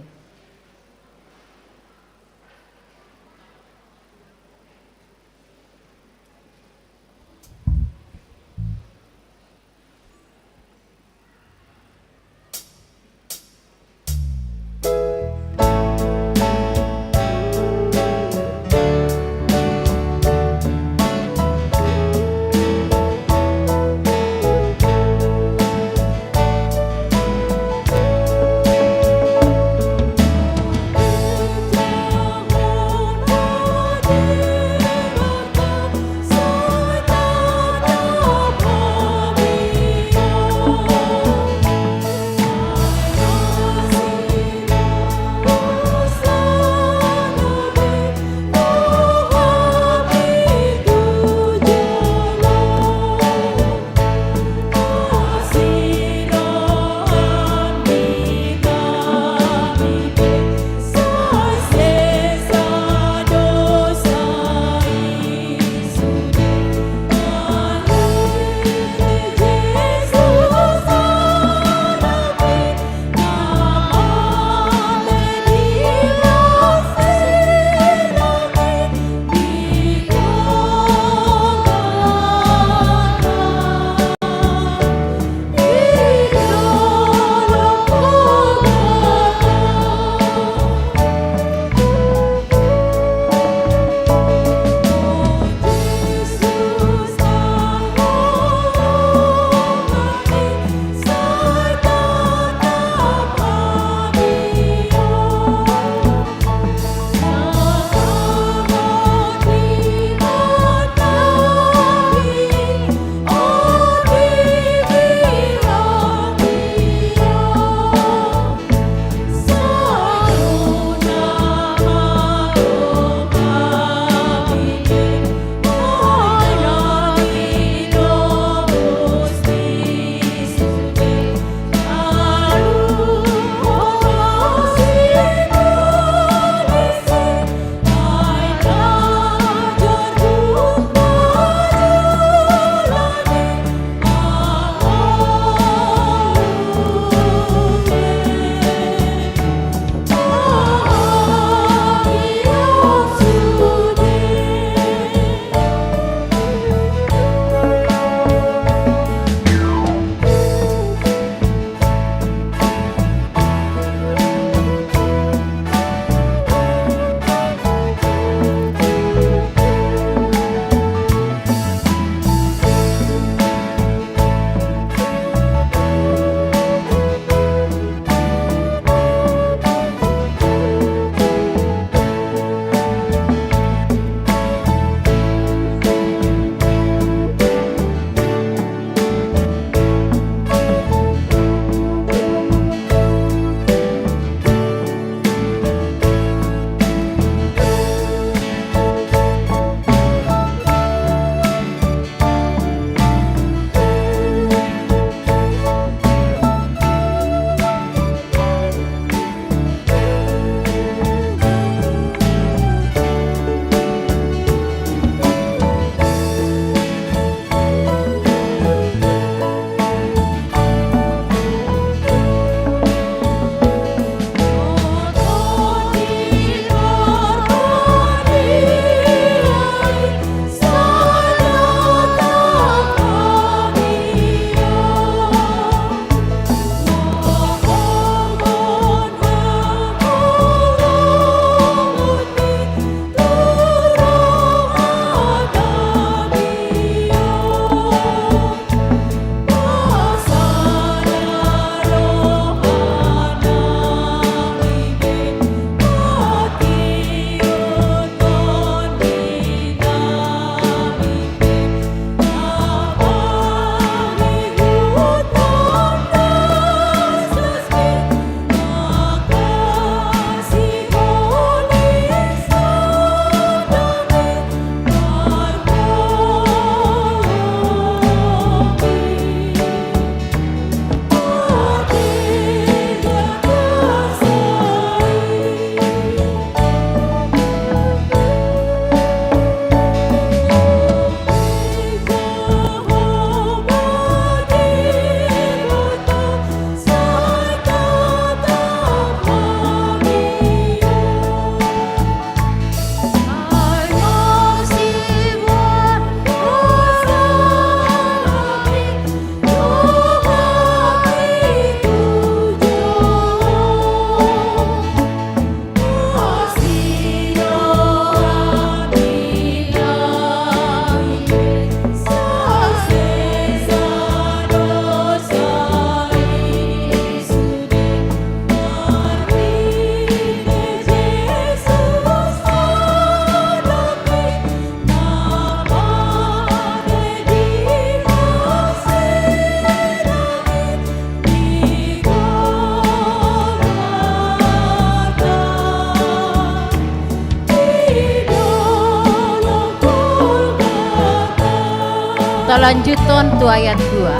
Lanjuton tu ayat dua.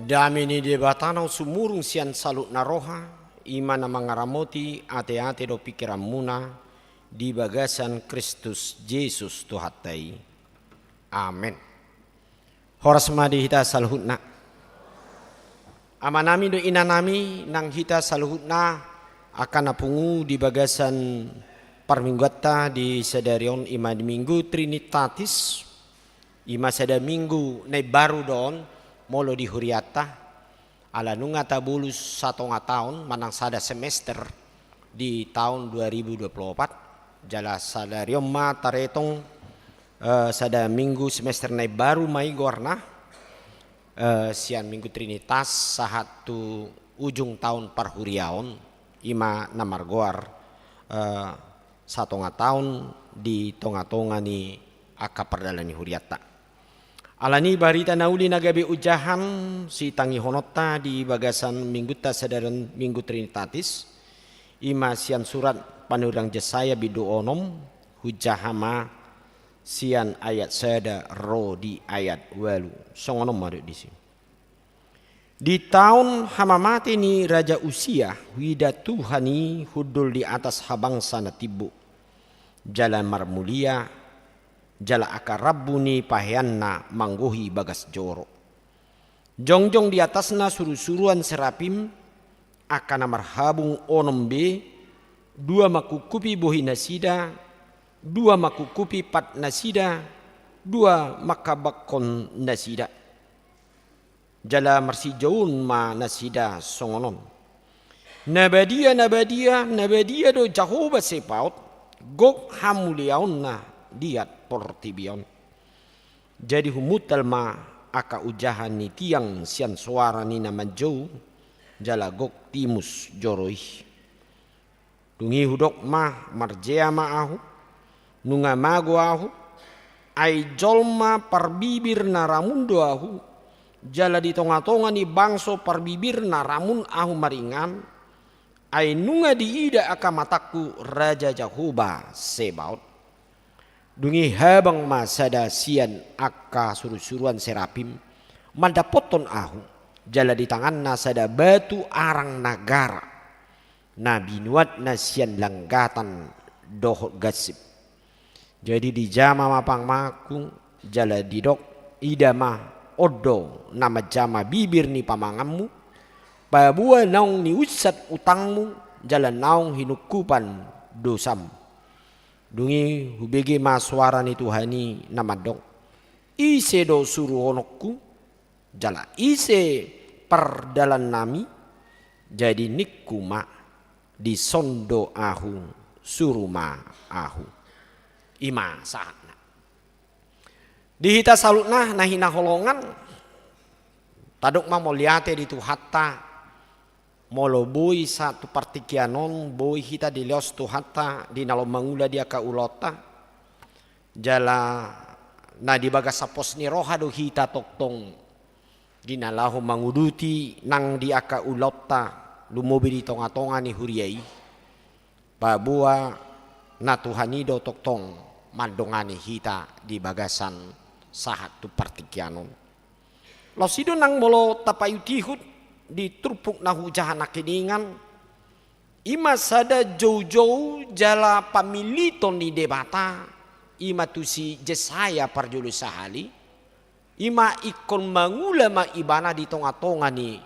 Dame ni Debata na sumurung sian saluhutna roha, i ma na mangaramoti ateate dohot pingkiranmuna di bagasan Kristus Jesus Tuhanta i. Amen. Horas ma di hita saluhutna. Amanami dohot inanami nang hita saluhutna angka na pungu di bagasan parmingguanta di sadari on, i ma di Minggu Trinitatis, i ma sada minggu na imbaru do on molo di hurianta. Ala nunga tabolus satonga taon manang sada semester di taon dua ribu dua puluh opat, jala sadari on ma taretong, eh, sada minggu semester na imbaru ma i goarna, eh, sian Minggu Trinitas sahat tu ujung taon parhuriaon, i ma na margoar, eh, satonga taon di tongatonga ni angka pardalan ni hurianta. Alani i barita na uli na gabe ojahan sitangihononta di bagasan minggunta sadari on, Minggu Trinitatis, i ma sian surat panurirang Jesaya bindu onom, hujaha ma sian ayat sada ro di ayat ualu. Songon on ma didok disi. Di taon hamamate ni Raja Usia, huida Tuhan i hundul di atas habangsa na timbo, jala marmulia, jala angka rambu ni paheanna manggohi bagas joro. Jongjong di atasna surusuruan serapim, angka na marhabung onom be, dua mangkungkupi bohinasida, dua mangkungkupi patnasida, dua mangkabangkon nasida. Jala marsijoun ma nasida songon on: Na badia, na badia, na badia do Jahowa Sebaot, gok hamuliaonna liat portibi on. Jadi humuntal ma angka ojahan ni tiang sian soara ni na manjou, jala gok timus joro i. Dung i hudok ma: Marjea ma ahu, nunga mago ahu, ai jolma parbibir na ramun do ahu, jala di tongatonga ni bangso parbibir na ramun ahu maringan, ai nunga diida angka matangku Raja Jahowa Sebaot. Dung i habang ma sada sian angka surusuruan serapim mandapothon ahu, jala di tanganna sada batu arang na gara, na binuatna sian langgatan dohot gansip. Jadi dijama ma pamanganku, jala didok: Ida ma, on do na manjama bibir ni pamanganmu, paboa naung niunsat utangmu, jala naung hinungkupan dosam. Dung i hubege ma soara ni Tuhan i na mandok: Ise do suruhononku? Jala ise pardalannami? Jadi ningku ma: Dison do ahu, suru ma ahu. I ma sahatna. Di hita saluhutna na hinaholongan, tadok ma mauliate di Tuhanta, molo boi sahat tu partingkian on, boi hita dileos Tuhanta di na laho mangula di angka ulaonta, jala na di bagasan pos ni roha do hita tongtong di na laho manguduti nang di angka ulaonta, lumobi di tongatonga ni huria i. Paboa na Tuhan i do tongtong mandongani hita di bagasan sahat tu partingkian on. Laos i do nang molo tapaihutihut di turpuk na hujaha nangkiningan, i ma sada joujou jala pamiliton ni Debata, i ma tu si Jesaya parjolo sahali, i ma ingkon mangula ma ibana di tongatonga ni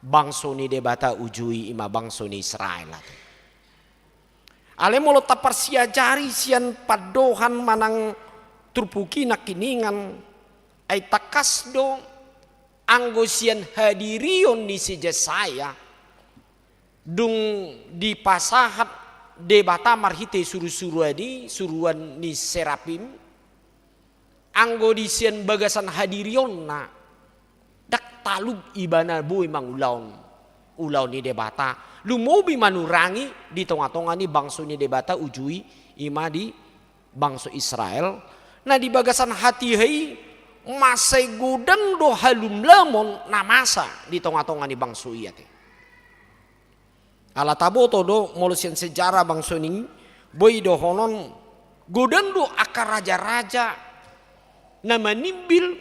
bangso ni Debata uju i, i ma bangso ni Israel. Alai molo taparsiajari sian pandohan manang turpuk i nangkiningan, ai tangkas do anggo sian hadirion ni si Jesaya, dung dipasahat Debata marhite surusuruan i, suruan ni serapim, anggo di sian bagasan hadirionna, ndang talup ibana boi mangulahon ulaon ni Debata, lumobi manurangi di tongatonga ni bangso ni Debata uju i, i ma di bangso Israel. Na di bagasan hatiha i, mansai godang do halumlamon na masa di tongatonga ni bangso i ate. Ala taboto do molo sian sejarah bangso ni, boi dohonon, godang do angka rajaraja na manimbil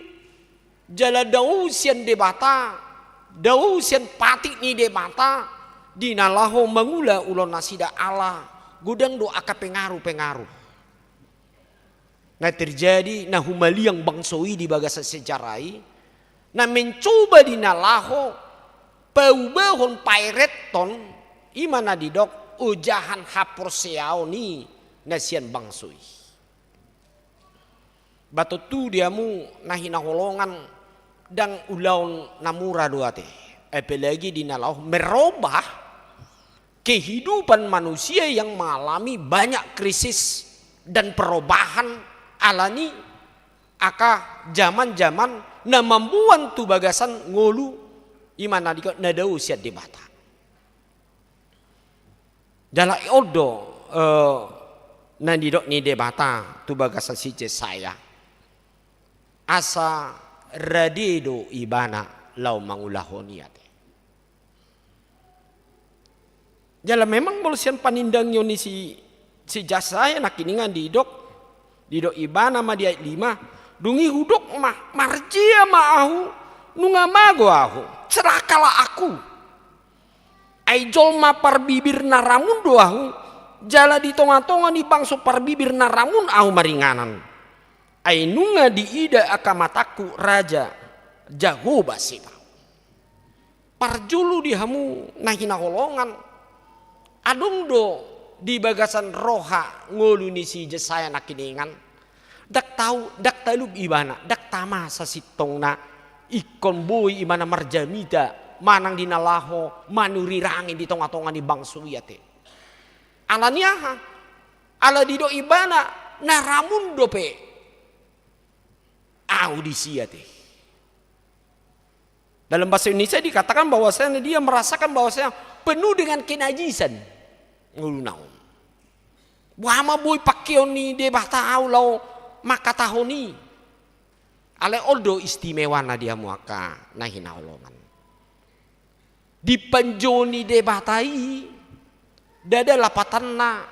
jala dao sian Debata, dao sian patik ni Debata, di na laho mangula ulaon nasida ala godang do angka pengaruh-pengaruh na terjadi, na humaliang bangso i di bagasan sejarah i, na mencoba di na laho paubahon, paereton, i ma na didok ojahan haporseaon i na sian bangso i. Ba tontu di hamu na hinaholongan, ndang ulaon na mura do ate, apalagi di na laho merobah kehidupan manusia yang mengalami banyak krisis dan perubahan alani angka jaman-jaman na mamboan tu bagasan ngolu, i ma na didok na dao sian Debata. Jala on do, eh, na nidok ni Debata tu bagasan si Jesaya, asa rade do ibana laho mangulahon i ate. Jala memang molo sian panindangion ni si, si Jesaya nangkiningan didok, didok ibana ma di ayat lima, dung i hudok ma, marjea ma ahu, nunga mago ahu, celakalah aku. Ai jolma parbibir na ramun do ahu, jala di tongatonga ni bangso parbibir na ramun ahu maringanan. Ai nunga diida angka matangku Raja Jahowa Sebaot. Parjolo di hamu na hinaholongan, adong do di bagasan roha ngolu ni si Jesaya nangkiningan, ndang tau, ndang talup ibana, ndang tama sasintongna ingkon boi ibana marjamita manang di na laho manurirangi di tongatonga ni bangso i ate. Alani aha? Ala didok ibana, na ramun dope ahu disi ate. Dalam bahasa Indonesia dikatakan bahwasanya dia merasakan bahwasanya penuh dengan kenajisan ngoluna on. Boha ma boi pangkeon ni Debata ahu laho mangkatahon i. Alai on do istimewana di hamu angka na hinaholongan. Di panjou ni Debata i, ndada lapatanna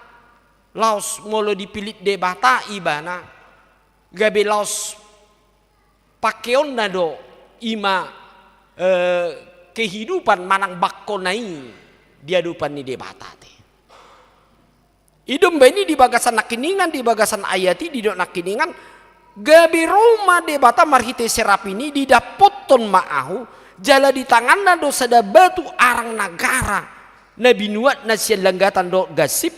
laos molo dipillit Debata ibana, gabe laos pangkeonna do i ma, eh, kehidupan manang bangkona i di adopan ni Debata ate. I do umbahen i di bagasan nangkiningan, di bagasan ayat i didok nangkiningan, gabe ro ma Debata marhite serapim i, didappothon ma ahu, jala di tanganna do sada batu arang na gara, na binuatna sian langgatan dohot gansip.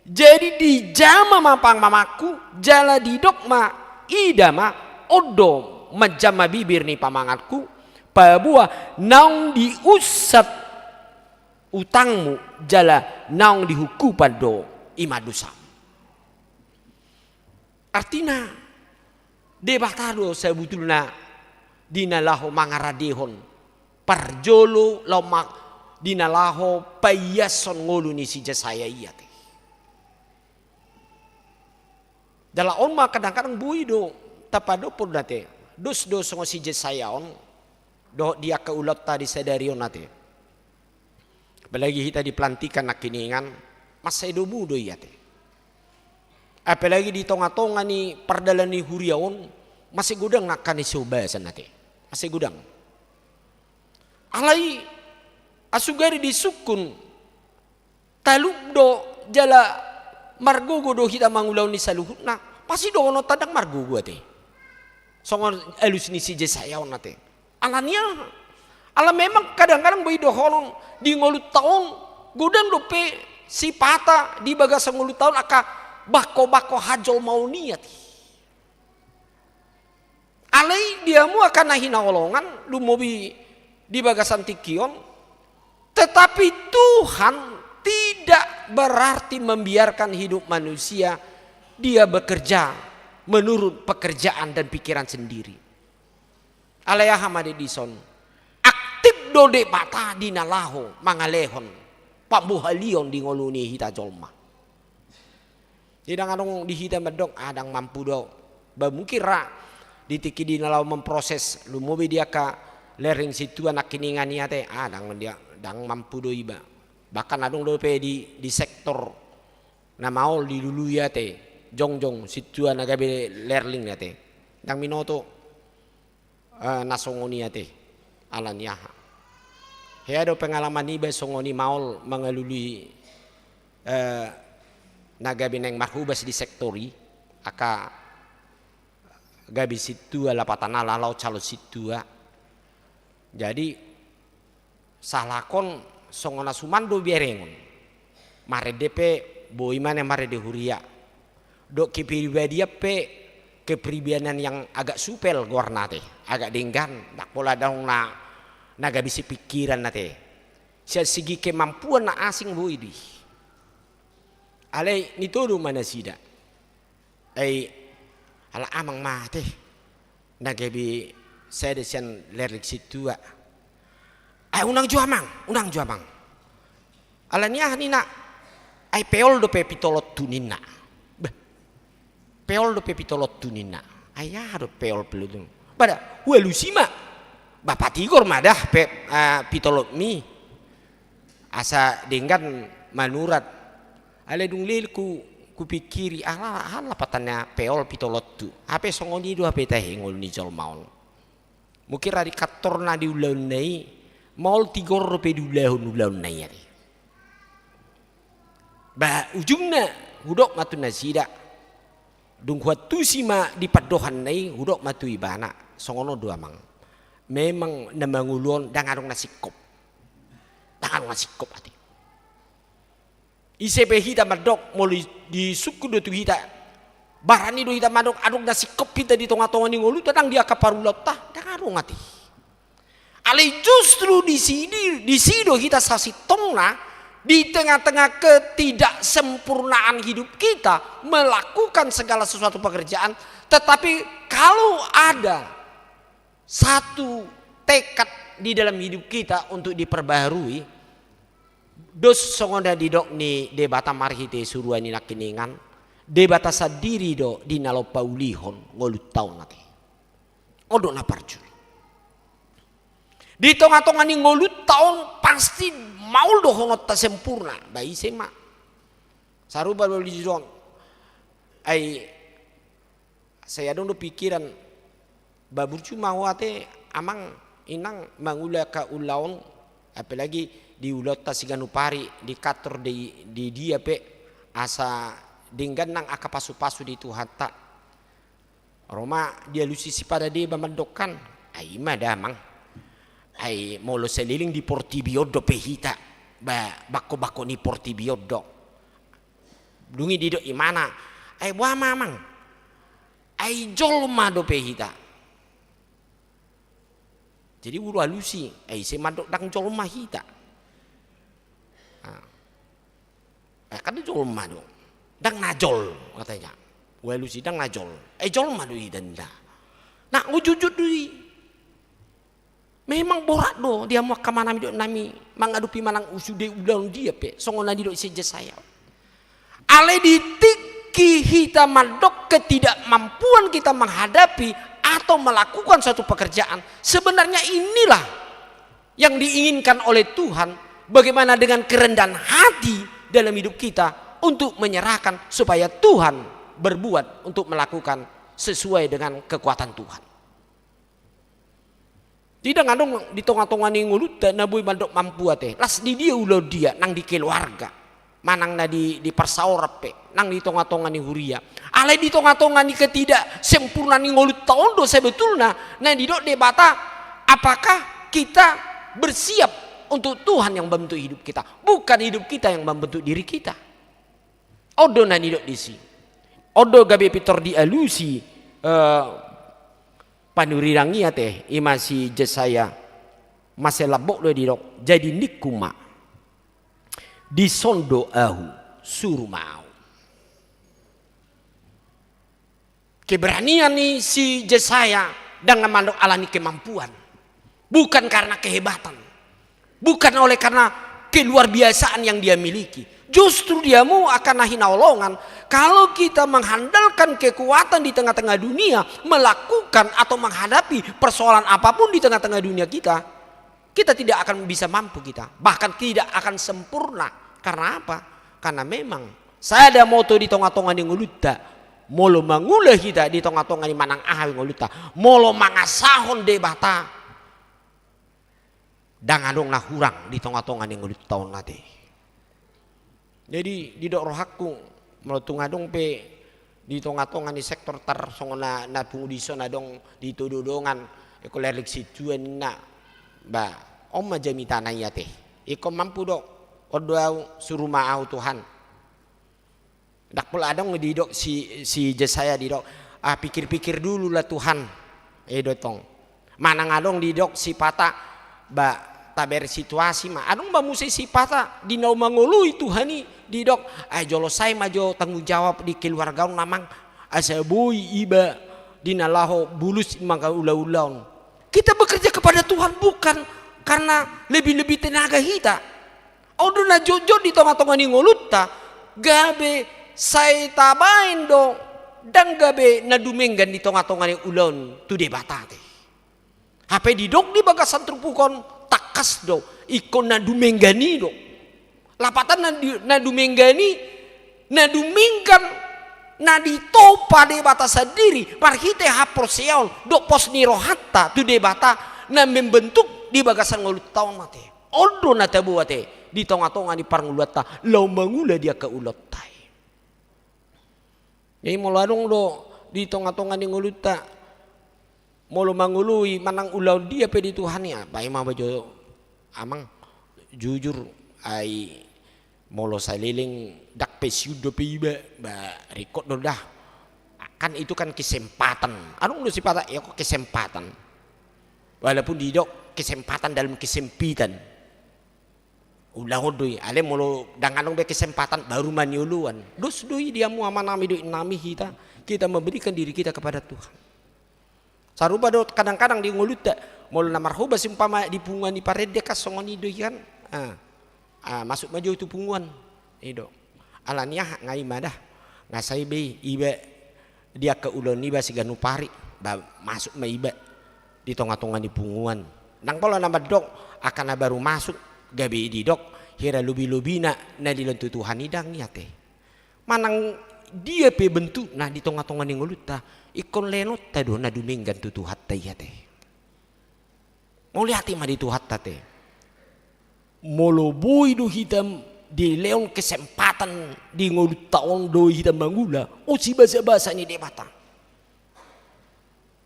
Jadi dijama ma pamanganku, jala didok ma, ida ma, on do manjama bibir ni pamanganku, paboa naung diunsat utangmu jala naung dihukupan do i ma dosamu. Artina, Debata do sabutulna di na laho mangaradehon parjolo laho ma-, di na laho paiashon ngolu ni si Jesaya i ate. Jala on ma kadang-kadang boi do tapadophon ate. Dos do songon si Jesaya on dohot di angka ulaonta di sadari on ate. Apalagi hita di pelantikan nangkiningan, mansai domu do i ate. Apalagi di tongatonga ni pardalan ni huria on, mansai godang angka na so bahen ate. Mansai godang. Alai Asugari disungkun, talup do jala margogo do hita mangulahon ni saluhutna, pasti dohononta ndang margogo ate. Songon alus ni si Jesaya on ate. Ala ni aha? Ala memang kadang-kadang boi dohonon di ngolunta on, godang dope sipata di bagasan ngolunta on angka bangko-bangko hajolmaon i ate. Alai di hamu angka na hinaholongan, lumobi di bagasan tingki on, tetapi Tuhan tidak berarti membiarkan hidup manusia dia bekerja menurut pekerjaan dan pikiran sendiri. Alai aha ma di dison? Aktip do Debata di na laho mangalehon pambohalion di ngolu ni hita jolma. Jadi ndang adong di hita mandok, ah, ndang mampu do. Ba mungkin ra di tingki di na laho memproses, lumobi di angka lereng sintua nangkiningan i ate, ah, ndang dia, ndang mampu do iba. Bahkan adong dope di, di sektor na maol dilului ate, jongjong sintua na gabe lereng ate. Ndang binoto eh, na songon i ate. Ala ni aha? Hea do pengalaman iba songon i maol mangalului, eh, na gabe naeng marhobas di sektor i, angka gabe sintua lapatan ala laho calon sintua. Jadi salak on songon na suman do berengon. Marende pe boi ma na marende huria. Dohot kepribadian pe kepribadian yang agak supel goarna ate, agak denggan, ndang pola adong na, na gabe sipingkiran ate. Sian segi kemampuan na asing boi do i. Alai nitodung ma nasida. Ai ala amang ma ate na gabe sada sian lereng sintua. Ai unang jo amang, unang jo amang. Ala ni aha ninna? Ai peol dope pitolontu ninna. Bah. Peol dope pitolontu ninna. Ai aha do peol pitolontu? Pada hualusi ma. Bah patigor ma dah pe, ah, pitolonmi. Asa denggan manurat. Alai dung leleng hupingkiri, ala, ala patanna peol pitolontu. Hape songon i do hape tahe ngolu ni jolma on. Mungkin ra di kantorna di ulaonna i, maol tigor dope diulahon ulaonna i ate. Ba ujungna hudok ma tu nasida. Dung huantusi ma di pandohanna i, hudok ma tu ibana, songon on do amang. Memang na mangolu on ndang adong na singkop. Ndang adong na singkop ate. Ise pe hita mandok, molo disungkun do tu hita, barani do hita mandok adong na singkop hita di tonga-tonga ni ngolunta, ndang di angka parulaonta, ndang adong ate. Alai justru di si, di, disi do hita sasintongna, di tengah-tengah ketidaksempurnaan hidup kita melakukan segala sesuatu pekerjaan, tetapi kalau ada satu tekad di dalam hidup kita untuk diperbaharui, dos songon na didok ni Debata marhite suruan ni nangkiningan, Debata sandiri do di na laho paulihon ngolunta on ate. On do na parjolo. Di tonga-tonga ni ngolunta on pasti maol dohononta sempurna, ba ise ma. Sarupa do di son. Ai sai adong do pikiran, ba burju ma ho ate amang inang mangula angka ulaon, apalagi di ulaonta siganup ari, di kantor di, di dia pe, asa denggan nang angka pasu-pasu di Tuhanta. Ro ma dialusi sipada deba mandok kan, ai ima da amang. Ai molo saleleng di portibi on dope hita, ba bangko-bangko ni portibi on do. Dung i didok imana, ai boha ma amang, ai jolma dope hita. Jadi hualusi, ai ise mandok ndang jolma hita. Ah. Eh, kan jolma do. Ndang na jol, katanya. Hualusi ndang na jol. Eh, jolma do hita ninna. Na, hujujut do i. Memang borat do di hamu angka amanami dohot inanami mangadopi manang sude ulaon dia pe, songon na nidok si Jesaya. Alai di tingki hita mandok ketidakmampuan kita menghadapi atau melakukan suatu pekerjaan, sebenarnya inilah yang diinginkan oleh Tuhan, bagaimana dengan kerendahan hati dalam hidup kita untuk menyerahkan supaya Tuhan berbuat untuk melakukan sesuai dengan kekuatan Tuhan. Ndang adong di tonga-tonga ni ngolunta na boi mandok mampu ate. Las di dia ulaon dia, nang di keluarga, manang na di, di parsaoran pe, nang di tonga-tonga ni huria. Alai di tonga-tonga ni ketidaksempurnaan ni ngolunta on do sebetulna na didok Debata, apakah kita bersiap untuk Tuhan yang membentuk hidup kita, bukan hidup kita yang membentuk diri kita. On do na nidok disi. On do gabe pintor dialusi, eh, panurirang i ate, ima si Jesaya. Mansai lambok do didok, jadi ningku ma, dison do ahu, suru ma ahu. Keberanian ni si Jesaya ndang na mandok alani kemampuan, bukan karena kehebatan, bukan oleh karena keluarbiasaan yang dia miliki. Justru dia mau akan na hinaholongan. Kalau kita mengandalkan kekuatan di tengah-tengah dunia, melakukan atau menghadapi persoalan apapun di tengah-tengah dunia kita, kita tidak akan bisa mampu kita, bahkan tidak akan sempurna. Karena apa? Karena memang sada moto di tonga-tonga ni ngolunta, molo mangula hita di tonga-tonga ni manang aha ngolunta, molo mangasahon Debata, ndang adong na hurang di tonga-tonga ni ngolunta on ate. Jadi didok rohangku, molo tung adong pe di tonga-tonga ni sektor tar songon na, na pungu dison adong di Todo Dongan, iko lelik situan na, ba, on ma jamitana i ate. Iko mampu do, on do ahu, suru ma ahu Tuhan. Ndang pola adong didok si, si Jesaya didok, ah, pikir-pikir dulu lah Tuhan. I do tong. Manang adong didok sipata, ba, tabereng situasi ma. Adong ba muse sipata di na mangoloi Tuhan i didok, ah, jolo sai ma jo tanggung jawab di keluarga on amang. Asa boi iba di na laho bulus mangula-ula on. Kita bekerja kepada Tuhan bukan karena lebih-lebih tenaga hita. On do na jotjot di tonga-tonga ni ngolunta, gabe sai tabaen do, ndang gabe na dumenggan di tonga-tonga ni ulaon tu Debata ate. Hape didok di bagasan turpuk on, tangkas do, ingkon na dumenggan i do. Lapatan na di, na dumenggan i, na dumenggan na ditompa Debata sandiri, marhite haporseaon, dohot pos ni rohanta tu Debata, na membentuk di bagasan ngolunta on ate. On do na tabo ate, di tonga-tonga ni parngoluanta, laho mangula di angka ulaonta i. Jadi molo adong do di tonga-tonga ni ngolunta, molo mangoloi manang ulaon dia pe di Tuhan i, ah, baen ma jo amang, jujur, ai molo saleleng ndang pensiun dope iba, ba, ringkot do dah. Kan itu kan kesempatan. Adong do sipata, ya kok kesempatan. Walaupun didok kesempatan dalam kesempitan. Ulaon do i, alai molo ndang adong be kesempatan, baru ma nioloan. Dos do i di hamu amanami dohot inanami hita, kita memberikan diri kita kepada Tuhan. Sarupa do kadang-kadang di ngolunta, molo na marhobas umpama di punguan i parende kan songon i do i kan. Ah. Ah, masuk ma jo tu punguan. I do. Alani aha nga i ma dah. Nga sai be iba di angka ulaon iba siganup ari, ba, masuk ma iba di tonga-tonga ni punguan. Ndang pola na mandok angka na baru masuk, gabe didok hira lobi-lobina na dilehon tu Tuhan i, ndang i ate. Manang dia pe bentukna di tonga-tonga ni ngolunta, ingkon lehononta do na dumenggan tu Tuhanta i ate. Mauliate ma di Tuhanta ate. Molo boi do hita dilehon kesempatan di ngolunta on do hita mangula, on sibasa-basa ni Debata.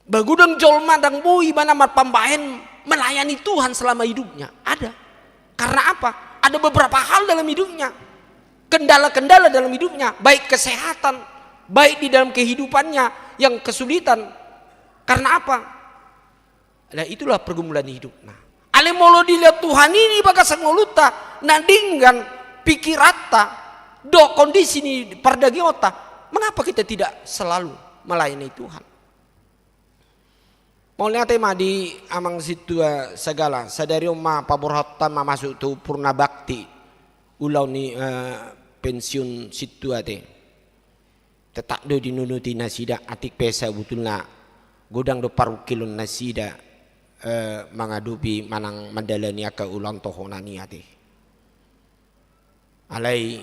Ba godang jolma ndang boi ibana marpambaen melayani Tuhan selama hidupnya. Ada. Karena apa? Ada beberapa hal dalam hidupnya. Kendala-kendala dalam hidupnya, baik kesehatan, baik di dalam kehidupannya yang kesulitan. Karena apa? Nah, itulah pergumulan hidup. Nah, alai molo dilehon Tuhan i di bagasan ngolunta, na denggan pikiranta, dohot kondisi ni pardagingonta, mengapa kita tidak selalu melayani Tuhan? Mauliate ma di amang sintua sagala, sadari on ma paborhatta ma masuk tu purna bakti, ulaon ni, eh, pensiun sintua ate. Tetap do dinunuti nasida, atik pe sabutulna godang do parungkilon nasida, eh, mangadopi manang mandalani angka ulaon tohonan i ate. Alai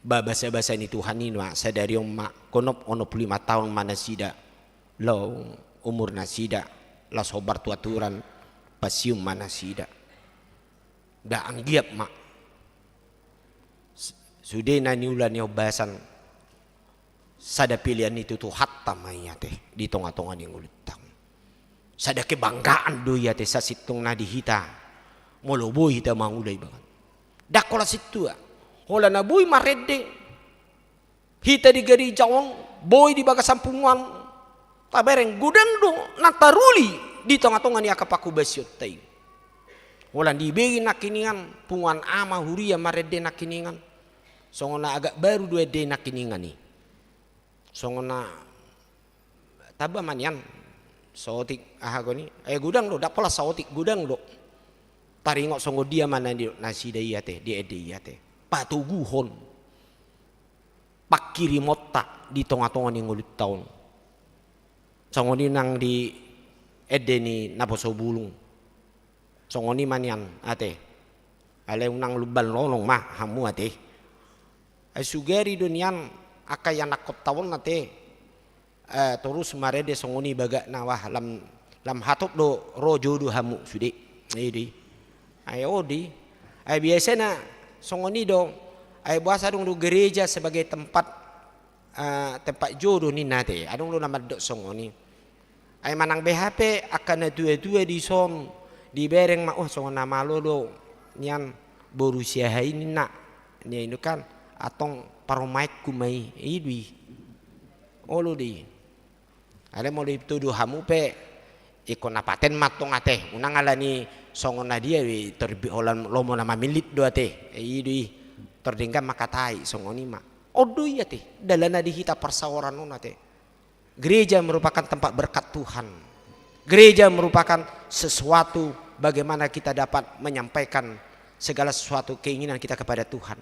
ba basa-basa ni Tuhan i ma, sadari on ma, gonop onom pulu lima taon ma nasida, laho umur nasida, laos hombar tu aturan, Pasium ma nasida. Nda anggiat ma. S-, sude na niula ni ombasan. Sada pilihan i tu Tuhanta ma i ate di tonga-tonga ni ngolunta. Sada kebanggaan do i ate sasintongna di hita. Molo boi hita mangula ibagas. Ndang holan sintua. Holan na boi marende. Hita di gareja on, boi di bagasan punguan, tabereng godang do na taruli di tonga-tonga ni angka panghobasionta i. Holan dibege nangkiningan, punguan ama huria marende nangkiningan. Songon na agak baru do ende nangkiningan i. Songon na tamba ma nian, saotik aha goni, eh, godang do, ndang pola saotik, godang do. Taringot songon dia ma na nidok nasida i ate, di ende i ate. Patoguhon. Pangkirimonta di tonga-tonga ni ngolunta on. Songon i nang di ende ni naposo bulung. Songon i ma nian ate. Alai unang lumban lonong ma hamu ate. Ai sugari do nian angka ianakkonta on ate. Eh, torus marende songon i bagakna, wah, lam, lam hatop do ro jodoh hamu sude. I do i. Ai odi. Ai biasana songon i do. Ai boasa adong do gereja sebagai tempat, eh, tempat jodoh ninna ate. Adong do na mandok songon i. Ai manang beha pe angka natua-tua dison dibereng ma, oh, songon na malo do nian boru si aha i ninna. Nia i do kan, antong parumaenku ma i. I do i. Olo do i. Alai molo ditodo hamu pe, ingkon na paten ma antong ate, unang alani songon na dia i, tor holan lomo na mamillit do ate. I do i. Tor denggan mangkatai songon i ma. On do i ate, dalana di hita parsaoran on ate. Gereja merupakan tempat berkat Tuhan. Gereja merupakan sesuatu bagaimana kita dapat menyampaikan segala sesuatu keinginan kita kepada Tuhan.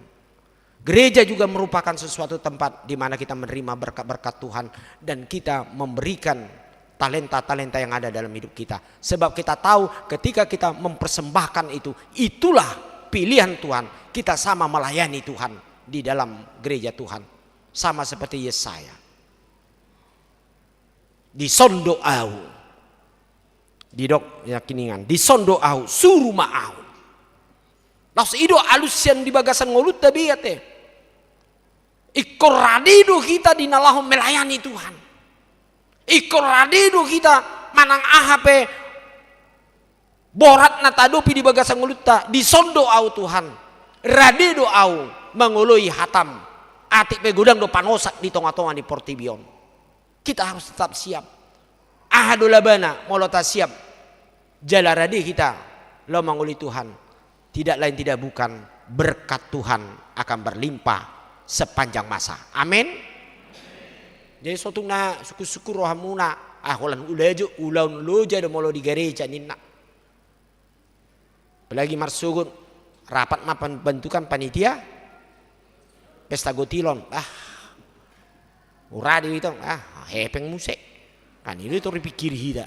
Gereja juga merupakan sesuatu tempat di mana kita menerima berkat-berkat Tuhan dan kita memberikan talenta-talenta yang ada dalam hidup kita. Sebab kita tahu ketika kita mempersembahkan itu, itulah pilihan Tuhan. Kita sama melayani Tuhan di dalam gereja Tuhan. Sama seperti Yesaya. Dison do ahu. Didok nangkiningan, dison do ahu, suru ma ahu. Laos i do alus sian di bagasan ngolunta be ate. Ingkon rade do hita di na laho melayani Tuhan. Ingkon rade do hita manang aha pe borat na taadopi di bagasan ngolunta, dison do ahu Tuhan. Rade do ahu mangoloi hatam. Atik pe godang do panosak di tonga-tonga ni portibi on. Kita harus tetap siap. Aha do labana molo tasiap jala rade hita laho mangoloi Tuhan, tidak lain tidak bukan, berkat Tuhan akan berlimpah sepanjang masa. Amin. Jadi sotung na sungkun-sungkun rohamuna, ah, holan ulajo, ulaon loja do molo di gareja ninna. Apalagi marsogot rapat ma pembentukan panitia pesta gotilon. Ah, ura di itong, ah, hepeng muse. Kan i do tor dipikiri hita.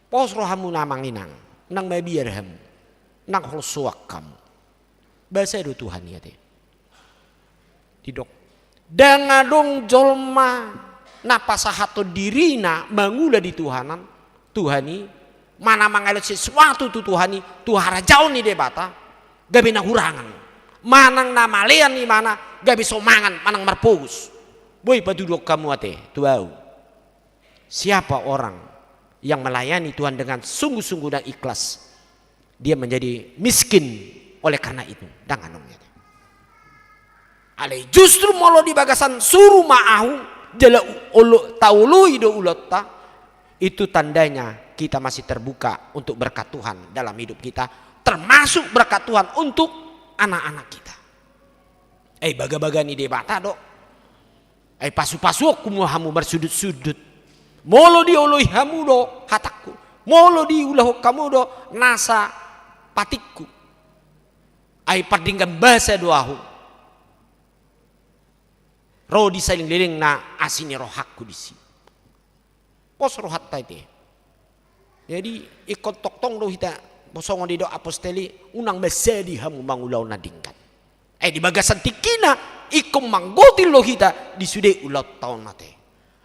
Pos rohamuna amang inang, nang mabiar hamu, nang holsoan hamu. Basa do Tuhan i ate. Didok. Ndang adong jolma na pasahathon dirina mangula di Tuhanan, Tuhan i, manang mangalehon sesuatu tu Tuhan i, tu harajaon ni Debata, gabe na hurangan. Manang na malean ibana, gabe somangan, manang marpogos. Boi patuduhon hamu ate, tu ahu. Siapa orang yang melayani Tuhan dengan sungguh-sungguh dan ikhlas, dia menjadi miskin oleh karena itu. Ndang adong i ate. Alai justru molo di bagasan suru ma ahu, jala u-, olo-, taoloi do ulaonta, itu tandanya kita masih terbuka untuk berkat Tuhan dalam hidup kita, termasuk berkat Tuhan untuk anak-anak kita. Eh, bagabaga ni Debata do. Ai pasu-pasuonku ma hamu marsudut-sudut. Molo dioloi hamu do hatangku. Molo diulahon hamu do nasa patikku. Ai pardenggan basa do ahu. Ro di salelenglelengna asi ni rohangku disi. Pos rohanta ate. Jadi, ingkon tongtong do hita, songon didok apostel i, unang mansadi hamu mangulahon na denggan. Eh, di bagasan tingkina, ingkon manggotil do hita, di sude ulaonta on ate.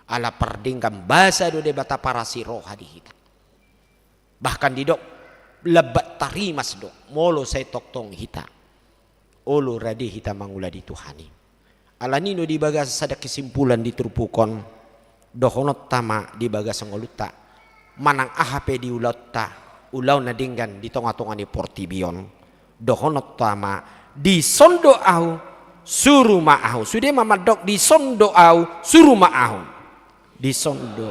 Ala pardenggan basa do Debata parasi roha di hita. Bahkan didok, lambat tarimas do molo sai tongtong hita olo rade hita mangula di Tuhan i. Alani do di bagasan sada kesimpulan di turpuk on, dohononta ma di bagasan ngolunta, manang aha pe di ulaonta, ulaon na denggan di tongatonga ni portibi on, dohononta ma, dison do ahu, suru ma ahu. Sude ma mandok, dison do ahu, suru ma ahu. Dison do.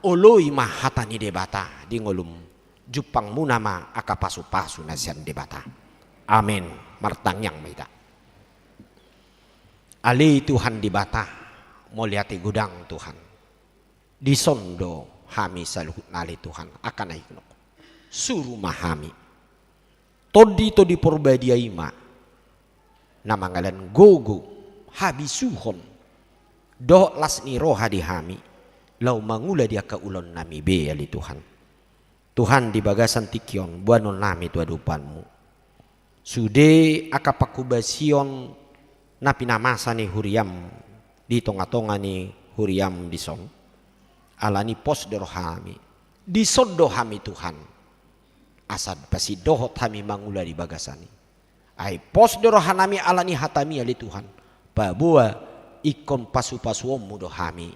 Oloi ma hata ni Debata di ngolum. Jumpangmuna ma angka pasupasu na sian Debata. Amen. Martangiang ma hita. Ale Tuhan Debata, mauliate godang Tuhan. Dison do hami saluhutna ale Tuhan, angka na hinongku. Suru ma hami. Tondi, Tondi Porbadia i ma na mangalehon gogo, habisuhon, dohot las ni roha di hami, laho mangula di angka ulaonnami be ale Tuhan. Tuhan, di bagasan tingki on boanonnami tu adopanmu sude angka panghobasion na pinamasa ni huriam di tongatonga ni huriam dison. Alani pos do rohanami, dison do hami Tuhan, asa pasindohot hami mangula di bagasan i. Ai pos do rohanami alani hatami ale Tuhan, paboa ingkon pasupasuonmu do hami.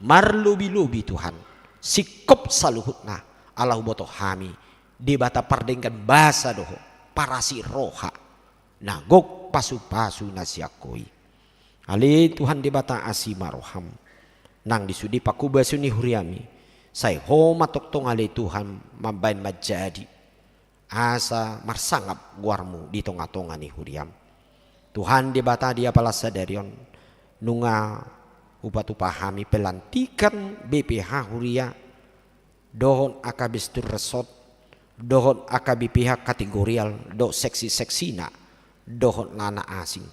Marlobilobi Tuhan, singkop saluhutna, ala huboto hami Debata pardenggan basa dohot parasi roha, na gok pasupasu na sian Ho i. Ale Tuhan Debata, asi ma roham, nang di sude panghobasion ni huriami, sai Ho ma tongtong ale Tuhan mambahen manjadi, asa marsangap goarmu di tongatonga ni huriam. Tuhan Debata, di apala sadari on, nunga hupatupa hami pelantikan B P H huria, dohot angka bistur resort, dohot angka B P H kategorial, dohot seksi-seksina, dohot na asing.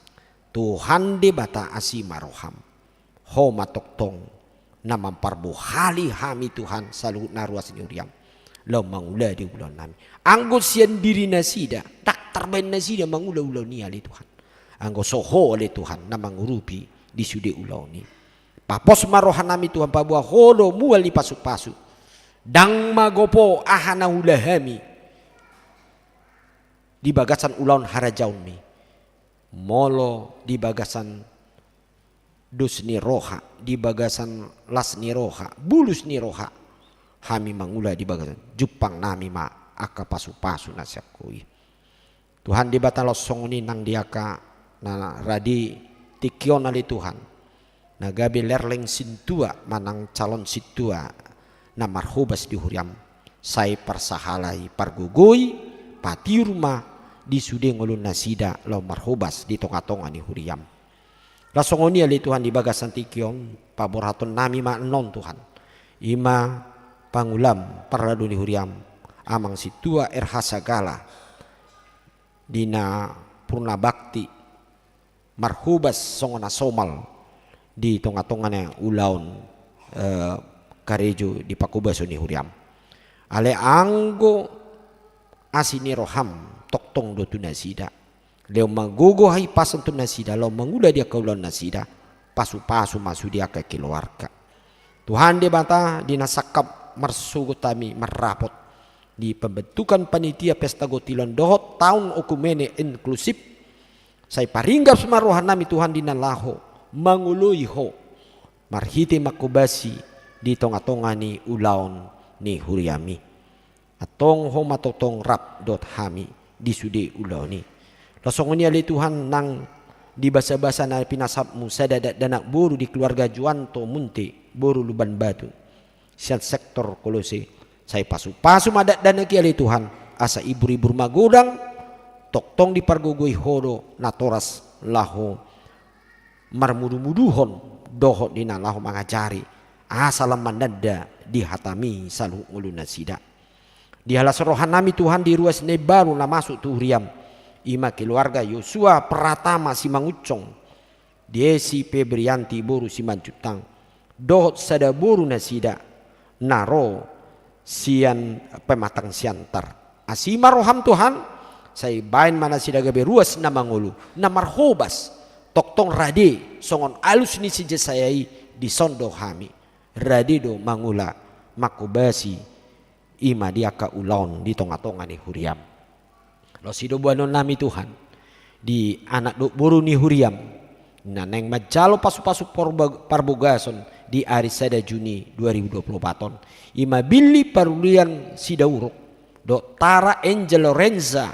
Tuhan Debata, asi ma roham. Ho ma tongtong na mamparbohali hami Tuhan, saluhutna ruas ni huriam, laho mangula di ulaonnami. Anggo sian diri nasida, ndang tarbahen nasida mangula ulaon i ale Tuhan. Anggo so Ho ale Tuhan na mangurupi di sude ulaon i. Papos ma rohanami Tuhan, paboa Ho do mual ni pasupasu. Ndang magopo aha na huula hami di bagasan ulaon harajaonmi, molo di bagasan dos ni roha, di bagasan las ni roha, bulus ni roha, hami mangula di bagasan, jumpangnami ma angka pasupasu na sian Ho i. Tuhan Debata, laos songon i nang di angka na rade tingki on ale Tuhan, na gabe lerleng sintua manang calon sintua na marhobas di huriam, sai parsahala i pargogoi, patiur ma di sude ngolunasida laho marhobas di tongatonga ni huriam. Laos songon i ale Tuhan, di bagasan tingki on paborhatonnami ma annon Tuhan, i ma pangulam parlado ni huriam, Amang Sintua R H Sagala, di na purna bakti marhobas songon na somal di tongatonga ni ulaon, eh, karejo di panghobason ni huriam. Alai anggo asi ni roham tongtong do tu nasida, lehon ma gogo hahipason tu nasida laho mangula di angka ulaonnasida, pasupasu ma sude angka keluarga. Tuhan Debata, di na sangkap marsogot hami marrapot di pembentukan panitia pesta gotilon dohot taon oikumene inklusif, sai paringgas ma rohanami Tuhan di na laho mangoloi Ho marhite manghobasi di tongatonga ni ulaon ni huriami. Antong Ho ma tongtong rap dohot hami di sude ulaon i. Laos songon i ale Tuhan, nang di basabasa na pinasahatmu, sada dakdanak boru di keluarga Juanto Munte boru Lumban Batu, sian sektor Kolose, sai pasupasu ma dakdanak i ale Tuhan, asa iburibur magodang, tongtong dipargogoi Ho do natoras laho marmudumuduhon dohot di na laho mangajari, asa lam mananda di hatami saluhut ngolunasida. Dihalas rohanami Tuhan di ruas na imbaru na masuk tu huriam, i ma keluarga Yosua Pratama Simangunsong, Desi Febrianti boru Simanjuntak, dohot sada borunasida na ro sian Pematang Siantar. Asi ma roham Tuhan, sai bahen ma nasida gabe ruas na mangolu, na marhobas, tongtong rade songon alus ni si Jesaya i, dison do hami, rade do mangula, manghobasi i ma di angka ulaon di tonga-tonga ni huriam. Losi do boanonnami Tuhan, di anak dohot boru ni huriam, na naeng manjalo pasu-pasu parba-, parbogason di ari sada Juni dua ribu dua puluh opat on. I ma Billy Parulian Sidauruk, dohot Tara Angel Lorenza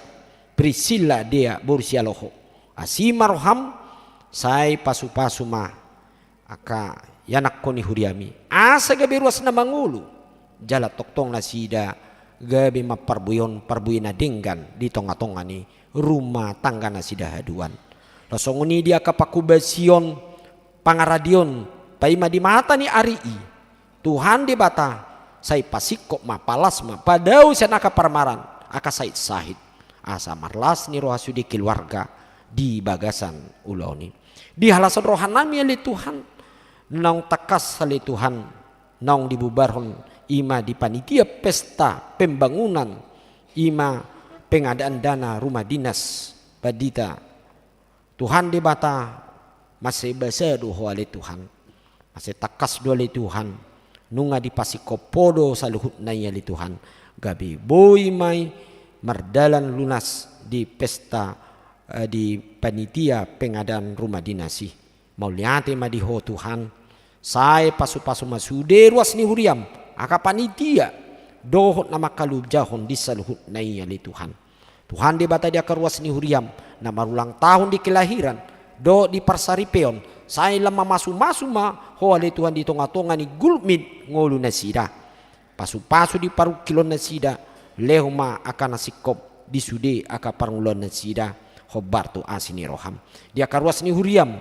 Priscilla Dea boru Sialoho. Asi ma roham, sai pasu-pasu ma angka ianakkon ni huriam i, asa gabe ruas na mangolu, jala tongtong nasida gabe mamparbuehon parbue na denggan di tonga-tonga ni rumah tangga nasida haduan. Laos songon i di angka pangkobasion pangaradion paima di mata ni ari i, Tuhan Debata, sai pasingkop ma, palas ma, padao sian angka parmaran, angka sahit-sahit, asa marlas ni roha sude keluarga di bagasan ulaon i. Di halasan rohanami ale Tuhan, naung tangkas ale Tuhan, naung dibubarhon i ma di panitia pesta pembangunan, i ma pengadaan dana rumah dinas pandita. Tuhan Debata, mansai basa do Ho ale Tuhan, mansai tangkas do ale Tuhan, nunga dipasingkop Ho do saluhutna i ale Tuhan, gabe boi ma i mardalan lunas di pesta, eh, di panitia pengadaan rumah dinas i. Mauliate ma di Ho Tuhan, sai pasu-pasu ma sude ruas ni huriam, angka panitia, dohot na mangkalojahon di saluhutna i ale Tuhan. Tuhan Debata, di angka ruas ni huriam, na marulang tahun di kelahiran, dohot di parsaripeon, sai lam mamasu-masu ma Ho ale Tuhan di tonga-tonga ni gulmit ngolu nasida. Pasu-pasu di parungkilon nasida, lehon ma angka na singkop di sude angka parngoluon nasida, hombar tu asi ni roham. Di angka ruas ni huriam,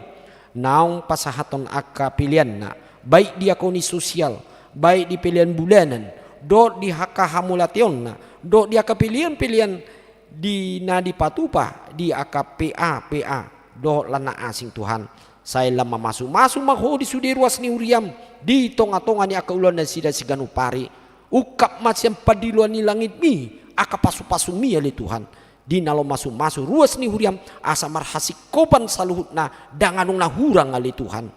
naung pasahathon angka peleanna, baik di angka uni sosial, baik di pelean bulanan, dohot di angka hamauliateonna, dohot di angka pelean-pelean di na dipatupa di angka P A, P A, dohot lan na asing Tuhan. Sai lam mamasu-masu ma Ho di sude ruas ni huriam, di tonga-tonga ni angka ulaon nasida siganup ari. Ungkap ma sian pandiloan ni langitmi, angka pasu-pasumi ale Tuhan. Di na laho masu-masu ruas ni huriam, asa marhasingkopan saluhutna, ndang adong na hurang ale Tuhan.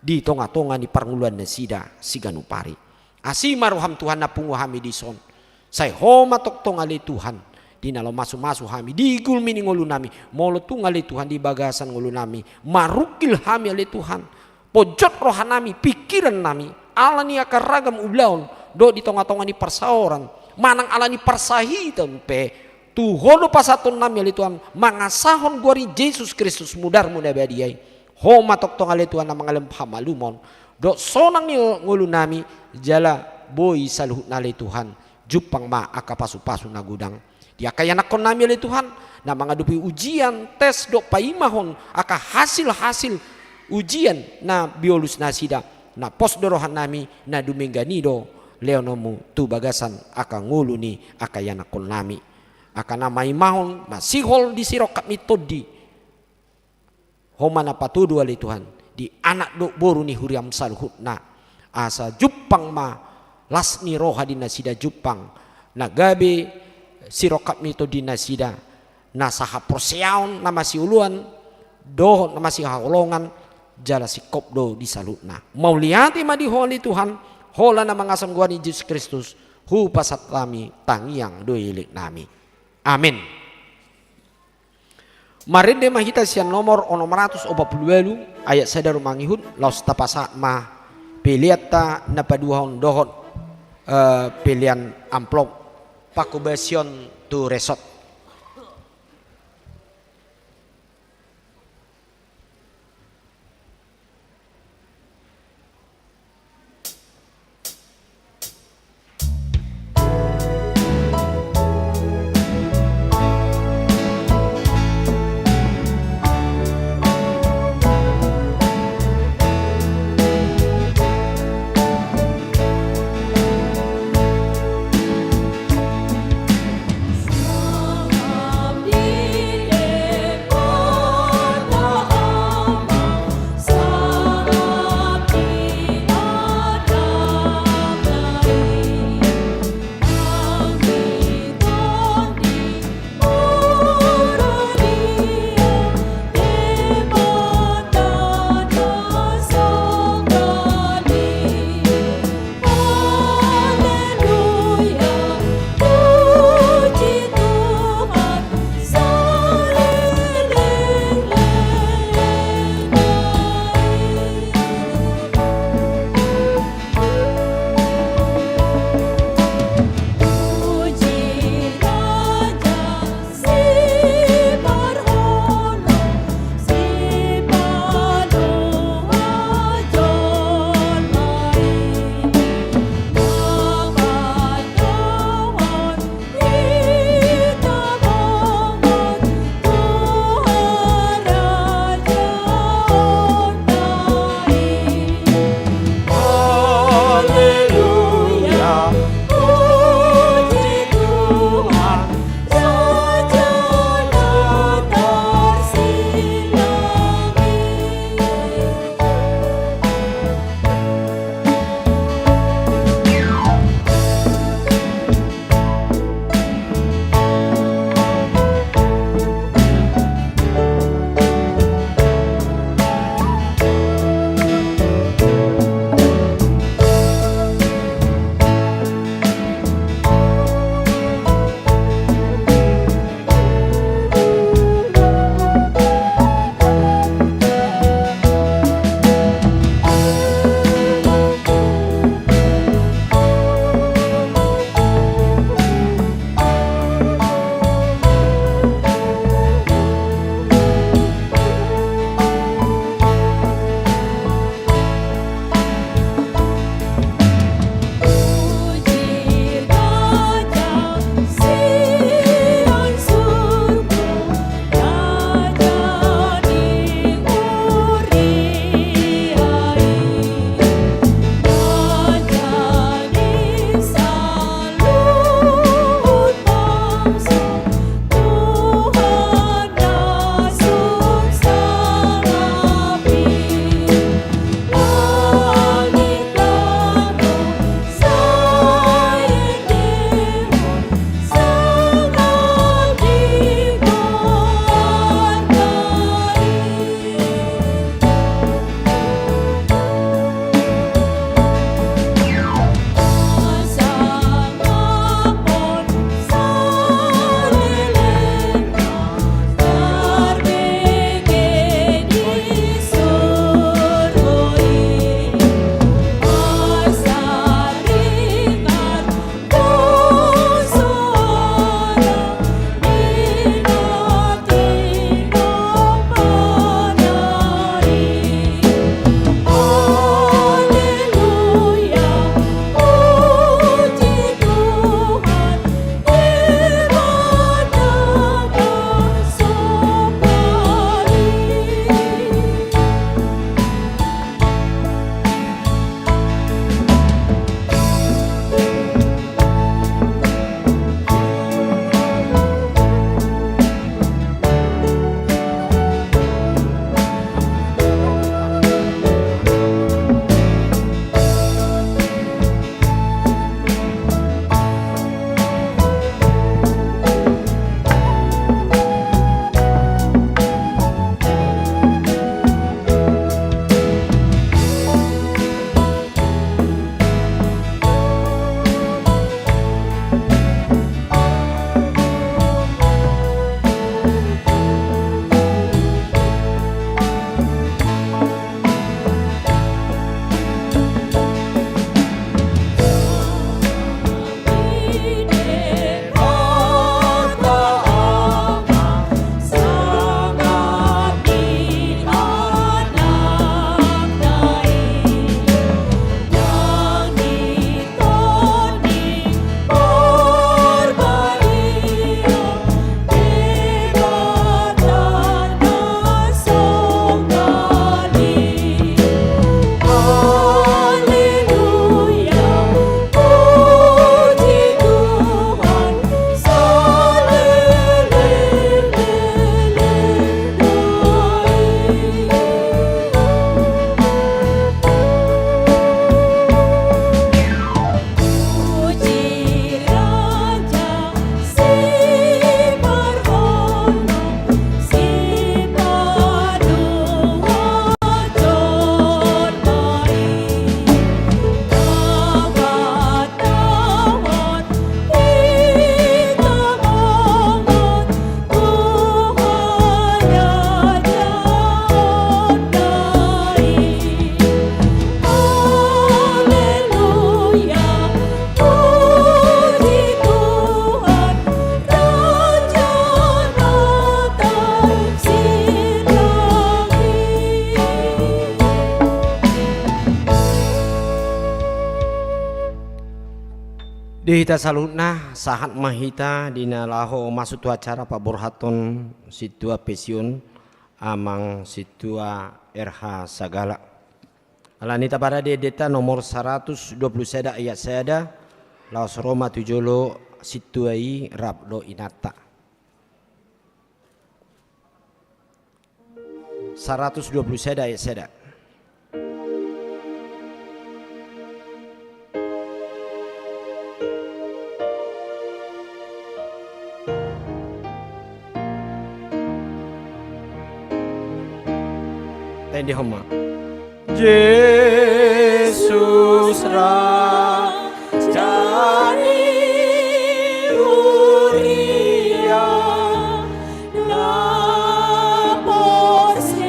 Di tonga-tonga ni parngoluan nasida siganup ari. Asi ma roham Tuhan na pungu hami dison. Sai Ho ma tongtong ale Tuhan, di na laho masu-masu hami, di gulmit ni ngolunami, molo tung ale Tuhan di bagasan ngolunami, marungkil hami ale Tuhan. Ponjot rohanami, pingkirannami, ala ni angka ragam ulaon, dohot di tonga-tonga ni parsaoran, manang ala ni parsahiton pe, tu Ho do pasahatonnami ale Tuhan, mangasahon goar ni Jesus Kristus mudarmu na badia i. Ho ma tongtong ale Tuhan na mangalehon hamalumon, dohot sonang ni ngolunami, jala boi saluhutna ale Tuhan, jumpang ma angka pasu-pasu na godang. Di angka ianakkonnami ale Tuhan, na mangadopi ujian, tes, dohot paimahon, angka hasil-hasil ujian, na biolus nasida, na pos do rohanami, na dumenggan i do, lehononmu tu bagasan angka ngolu ni angka ianakkonnami. Angka na maimahon, masihol di sirongkap ni tondi. Ho ma na patudu ale Tuhan, di anak dohot boru ni huriam saluhutna. Asa jumpang ma las ni roha di nasida jumpang. Na gabe sirongkap ni tondi nasida. Na sahaporseaon, na masioloan, dohot na masihaholongan, jala singkop do di saluhutna. Mauliate ma di Ho ale Tuhan, holan na mangasahon goar ni Jesus Kristus, hupasahat hami tangiang dohot eleknami. Amen. Marende ma hita sian nomor onom ratus opat pulu ualu, ayat sada ro mangihut, laos tapasahat ma peleanta na paduahon dohot, eh, pelean amplop, pangkobasion tu resort. Haleluya, puji Tuhan, raja na tarsinangi. Di hita saluhutna, sahat ma hita di na laho masuk tu acara paborhathon sintua pensiun, Amang Sintua R H Sagala. Alani taparade endenta nomor saratus dua pulu sada ayat sada, laos ro ma tu jolo sintua i rap dohot inanta. Saratus dua pulu sada ayat sada. Tendihon ma. Jesus ra jadi huria na porsea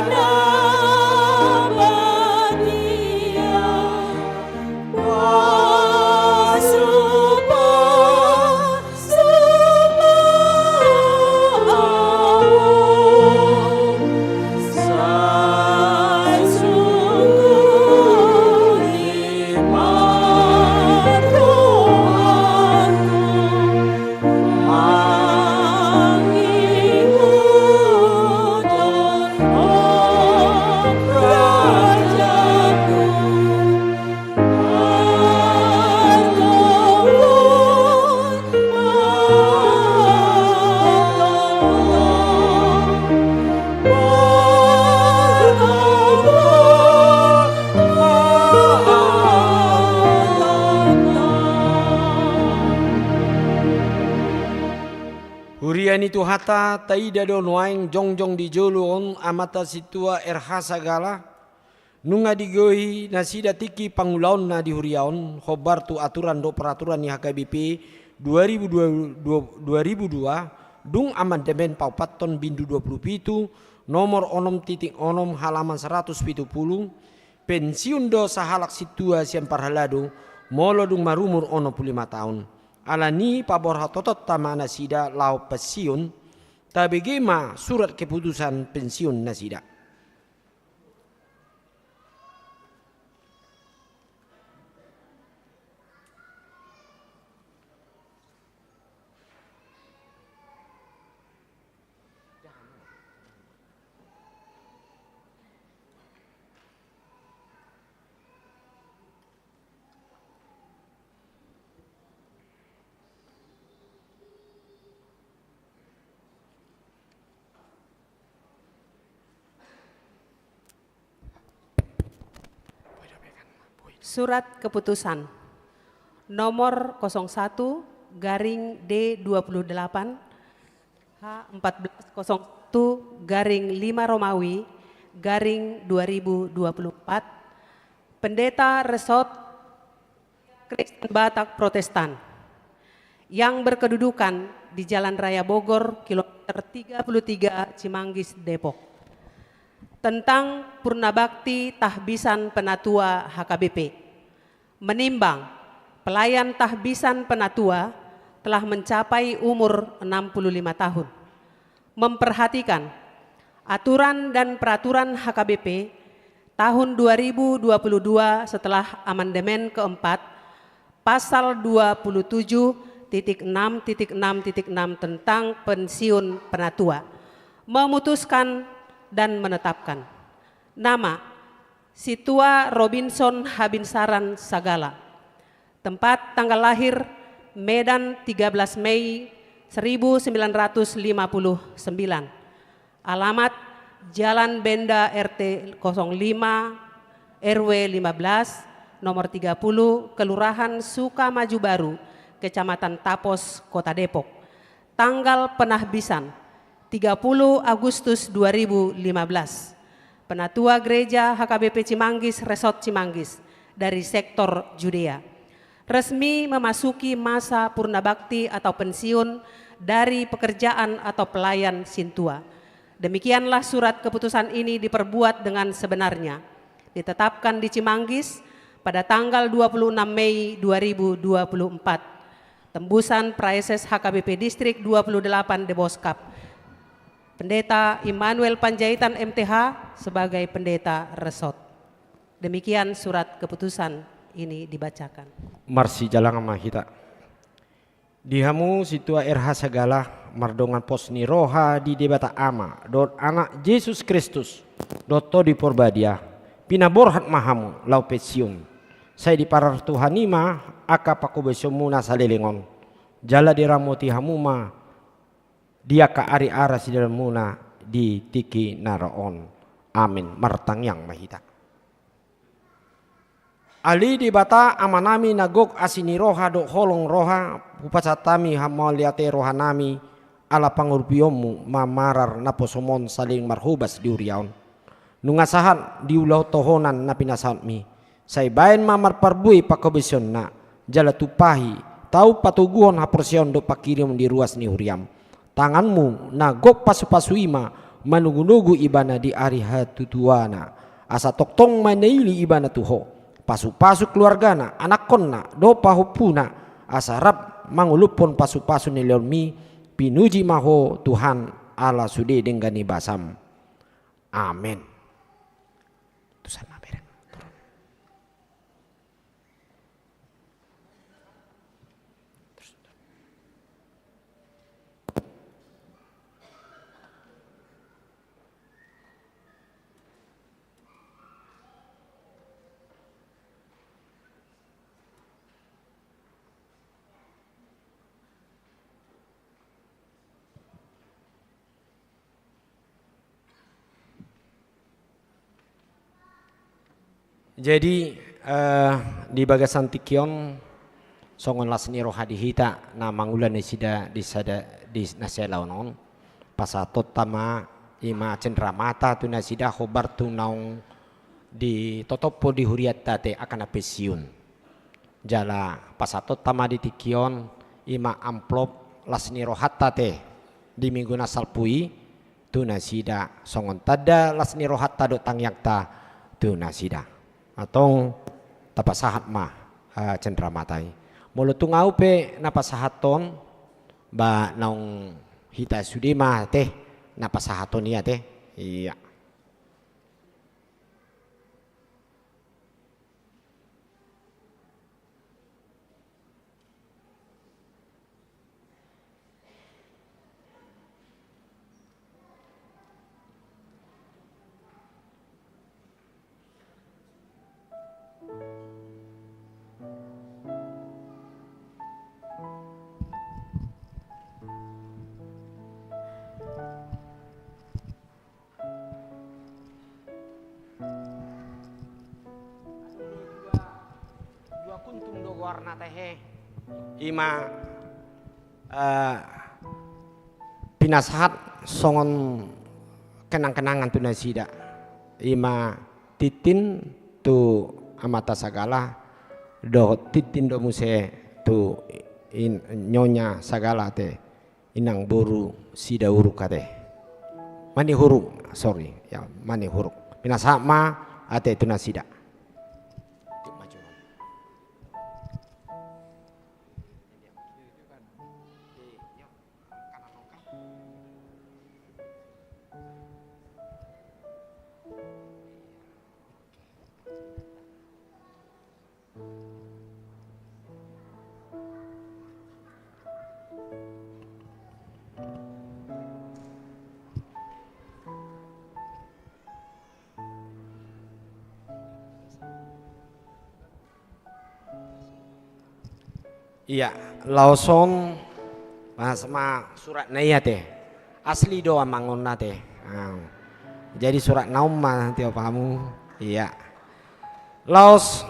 na badia. Huria ni Tuhanta, taida do nuaeng jongjong di jolo on amanta sintua R H Sagala, nunga digohi nasida tingki pangulaonna di huria on, hombar tu aturan dohot peraturan ni H K B P dua ribu dua, dua ribu dua, dung amandemen paopathon bindu dua pulu pitu, nomor onom titik onom, halaman saratus pitu pulu, pensiun do sahalak sintua sian parhalado, molo dung marumur onom pulu lima taon. Alani paborhathononta ma nasida laho pensiun, tabege ma surat keputusan pensiun nasida. Surat keputusan nomor kosong satu garing D dua puluh delapan H empat belas kosong satu garing lima Romawi garing dua ribu dua puluh empat, Pendeta Resort Kristen Batak Protestan yang berkedudukan di Jalan Raya Bogor, kilometer tiga puluh tiga, Cimanggis, Depok, tentang Purna Bakti Tahbisan Penatua H K B P. Menimbang pelayan tahbisan penatua telah mencapai umur enam puluh lima tahun. Memperhatikan aturan dan peraturan H K B P tahun dua ribu dua puluh dua setelah amandemen keempat, pasal dua puluh tujuh titik enam titik enam titik enam tentang pensiun penatua, memutuskan dan menetapkan nama Sintua Robinson Habinsaran Sagala. Tempat tanggal lahir, Medan, tiga belas Mei seribu sembilan ratus lima puluh sembilan. Alamat, Jalan Benda R T kosong lima, R W lima belas, nomor tiga puluh, Kelurahan Sukamaju Baru, Kecamatan Tapos, Kota Depok. Tanggal penahbisan, tiga puluh Agustus dua ribu lima belas. Penatua Gereja H K B P Cimanggis, Resort Cimanggis, dari sektor Judea. Resmi memasuki masa purna bakti atau pensiun dari pekerjaan atau pelayan sintua. Demikianlah surat keputusan ini diperbuat dengan sebenarnya. Ditetapkan di Cimanggis pada tanggal dua puluh enam Mei dua ribu dua puluh empat. Tembusan Praeses H K B P Distrik dua puluh delapan Deboskap. Pendeta Immanuel Panjaitan M T H sebagai Pendeta Resort. Demikian surat keputusan ini dibacakan. Marsijalangan ma hita. Di hamu Sintua R H Sagala, mardongan pos ni roha di Debata Ama dohot Anak Jesus Kristus dohot Tondi Porbadia, pinaborhat ma hamu laho pensiun. Sai diparrohahon Tuhan i ma angka panghobasionmuna saleleng on, jala diramoti hamu ma di angka ari-ari sidalanmuna di tingki na ro on. Amin. Martangiang ma hita. Ale Debata Amanami na gok asi ni roha dohot holong roha, hupasahat hami mauliate rohanami ala pangurupionmu mamarar naposom on saleleng marhobas di huria on. Nunga sahat diulahon tohonan na pinasahatmi, sai bahen ma marparbue panghabosionna, jala tumpahi tau patoguhon haporseaon dohot panghirimon di ruas ni huriam. Tanganmu na gok pasupasu i ma manogunogu ibana di ari hatutuana, asa tongtong manaili ibana tu ho. Pasupasu keluargana, anakkonna dohot pahompuna, asa rap mangolophon pasupasu ni lehonmi. Pinuji ma ho Tuhan, ala sude denggan ni basam. Amen. Tusan ma bere. Jadi, eh, di bagasan tingki on, songon las ni roha di hita na mangula nasida di sada, di na sialaon on, pasahatonta ma i ma cendramata tu nasida hombar tu naung ditotopon di hurianta ate angka na pensiun. Jala pasahatonta ma di tingki on i ma amplop las ni rohanta ate di minggu na salpu i tu nasida, songon tanda las ni rohanta dohot tangiangta tu nasida. Antong tapasahat ma, eh, cendramata i. Molo tung ahu pe na pasahathon, ba naung hita sude ma ate na pasahathon i ate. Iya. Dua kuntum do goarna ate he. I ma, eh, pinasahat songon kenang-kenangan tu nasida. I ma tintin tu amanta sagala, dohot tintin do muse tu in-, nyonya sagala ate. Inang boru Sidauruk ate. Manihuruk, sorry, ya, Manihuruk. Pinasahat ma ate tu nasida. Iya, laos on, mas, ma suratna i ate. Asli do amang on ate. Ah. Jadi suratna on ma tiop hamu. Iya. Laos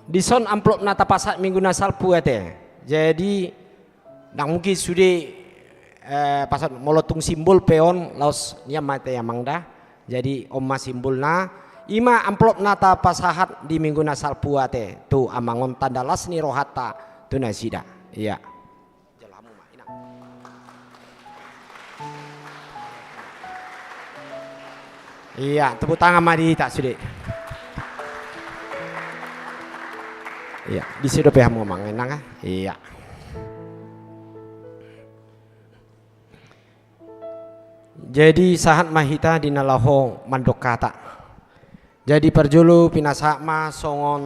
dison amplop na tapasahat minggu na salpu ate. Jadi ndang mungkin sude, eh, pasahat molo tung simbol pe on laos nian ma ate amang da. Jadi on ma simbolna, i ma amplop na tapasahat di minggu na salpu ate tu amang on tanda las ni rohanta tu nasida. Iya. Jalo hamu ma, Inang. Iya, tepuk tangan ma di hita sude. Iya, disi dope hamu amang, Inang, ah. Iya. Jadi sahat ma hita di na laho mandok hata. Jadi parjolo pinasahat ma songon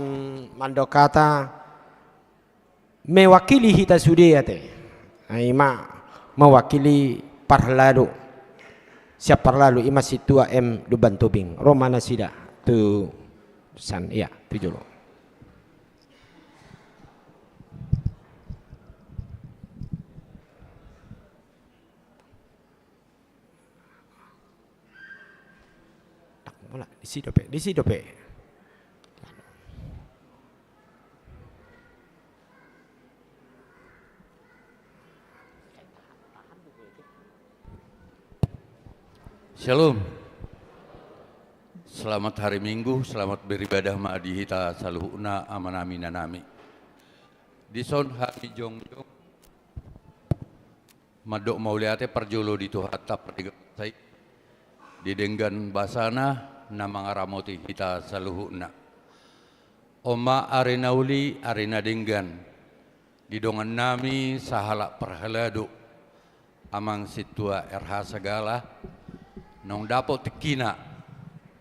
mandok hata mewakili hita sude ate. Ai ma mewakili parhalado, sian parhalado ima Sintua M Dumban Tobing. Ro ma nasida tu san, ia, tu jolo. Disi dope, disi dope. Shalom. Selamat hari Minggu, selamat beribadah ma di hita saluhutna, amanami, inanami. Dison hami jongjong mandok mauliate parjolo di Tuhanta, pardiga sai di denggan basana na mangaramoti hita saluhutna. On ma ari na uli, ari na denggan di dongannami sahalak parhalado, Amang Sintua R H Sagala, naung dapot tingkina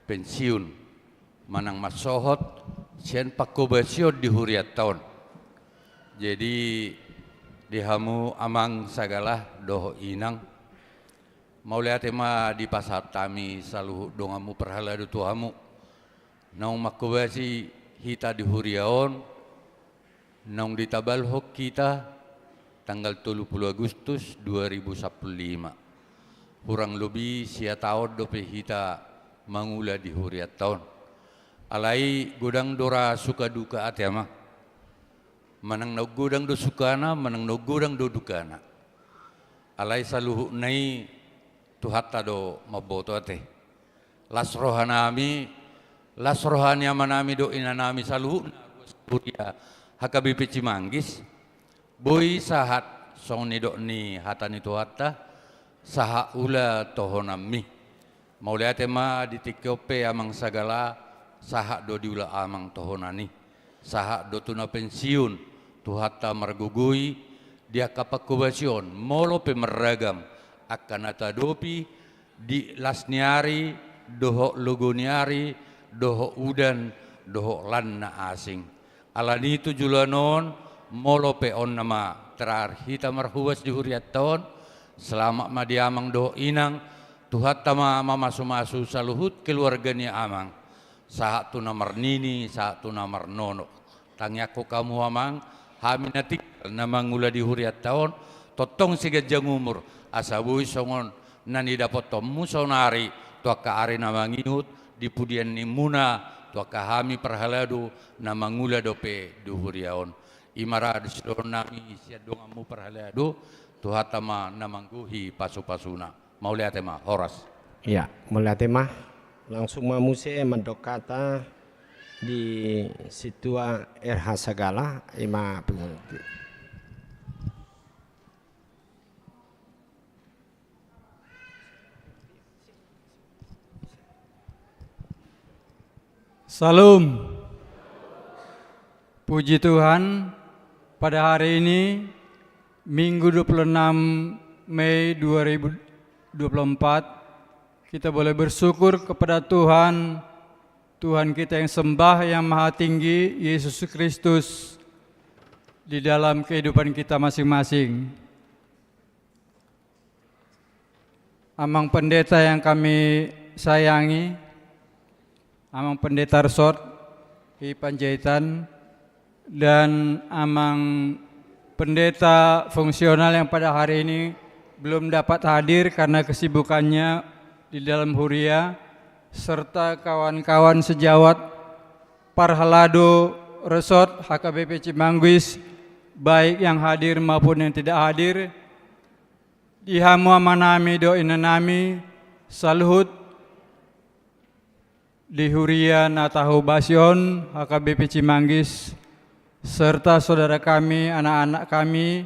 pensiun manang mansohot sian pangkobasion di hurianta on. Jadi, di hamu Amang Sagala dohot Inang, mauliate ma dipasahat hami saluhut donganmu parhalado tu hamu, naung mangkobasi hita di huria on, naung ditabalhon hita tanggal tolu pulu Agustus dua ribu sampulu lima. Hurang lobi sia taon dope hita mangula di hurianta on. Alai godang do ra suka duka, ate Amang. Manang naung godang do sukana, manang naung godang do dukana. Alai saluhutna i Tuhanta do mamboto, ate. Las rohanami, las roha ni amanami dohot inanami saluhutna, ruas huria H K B P Cimanggis, boi sahat songon nidok ni hata ni Tuhanta, sahat ula tohonanmi. Mauliate ma di tingki on pe Amang Sagala, sahat do diula Amang tohonan i. Sahat do tu na pensiun, Tuhanta margogoi di angka pangkobasion, molo pe marragam angka na taadopi di las ni ari dohot logo ni ari dohot udan dohot lan na asing. Alani i tu joloan on, molo pe on nama terakhir hita marhuas di hurianta on, selamat ma di Amang dohot Inang, Tuhanta ma mamasumasu saluhut keluarga ni Amang. Sahat tu na marnini, sahat tu na marnono. Tangiangkon hamu Amang, hami na tinggal na mangula di hurianta on, tongtong sai ganjang umur, asa boi songon na nidapotkonmu saonari tu angka ari na mangihut, di pudian ni hamuna tu angka hami parhalado na mangula dope di huria on. I ma ra sidohononnami sian donganmu parhalado, Tuhanta ma na manggohi pasupasuna. Mauliate ma, horas. Ia, mauliate ma. Langsung ma muse mandok hata di Sintua R H Sagala, i ma. Shalom. Puji Tuhan, pada hari ini, Minggu dua puluh enam Mei dua ribu dua puluh empat, kita boleh bersyukur kepada Tuhan, Tuhan kita yang sembah, yang maha tinggi, Yesus Kristus, di dalam kehidupan kita masing-masing. Amang Pendeta yang kami sayangi, Amang Pendeta Resort di Panjaitan, dan Amang Pendeta Fungsional yang pada hari ini belum dapat hadir karena kesibukannya di dalam huria, serta kawan-kawan sejawat Parhalado Resort H K B P Cimanggis, baik yang hadir maupun yang tidak hadir, di hamu amanami dohot inanami saluhut, di huria na tahobasi on H K B P Cimanggis, serta saudara kami, anak-anak kami,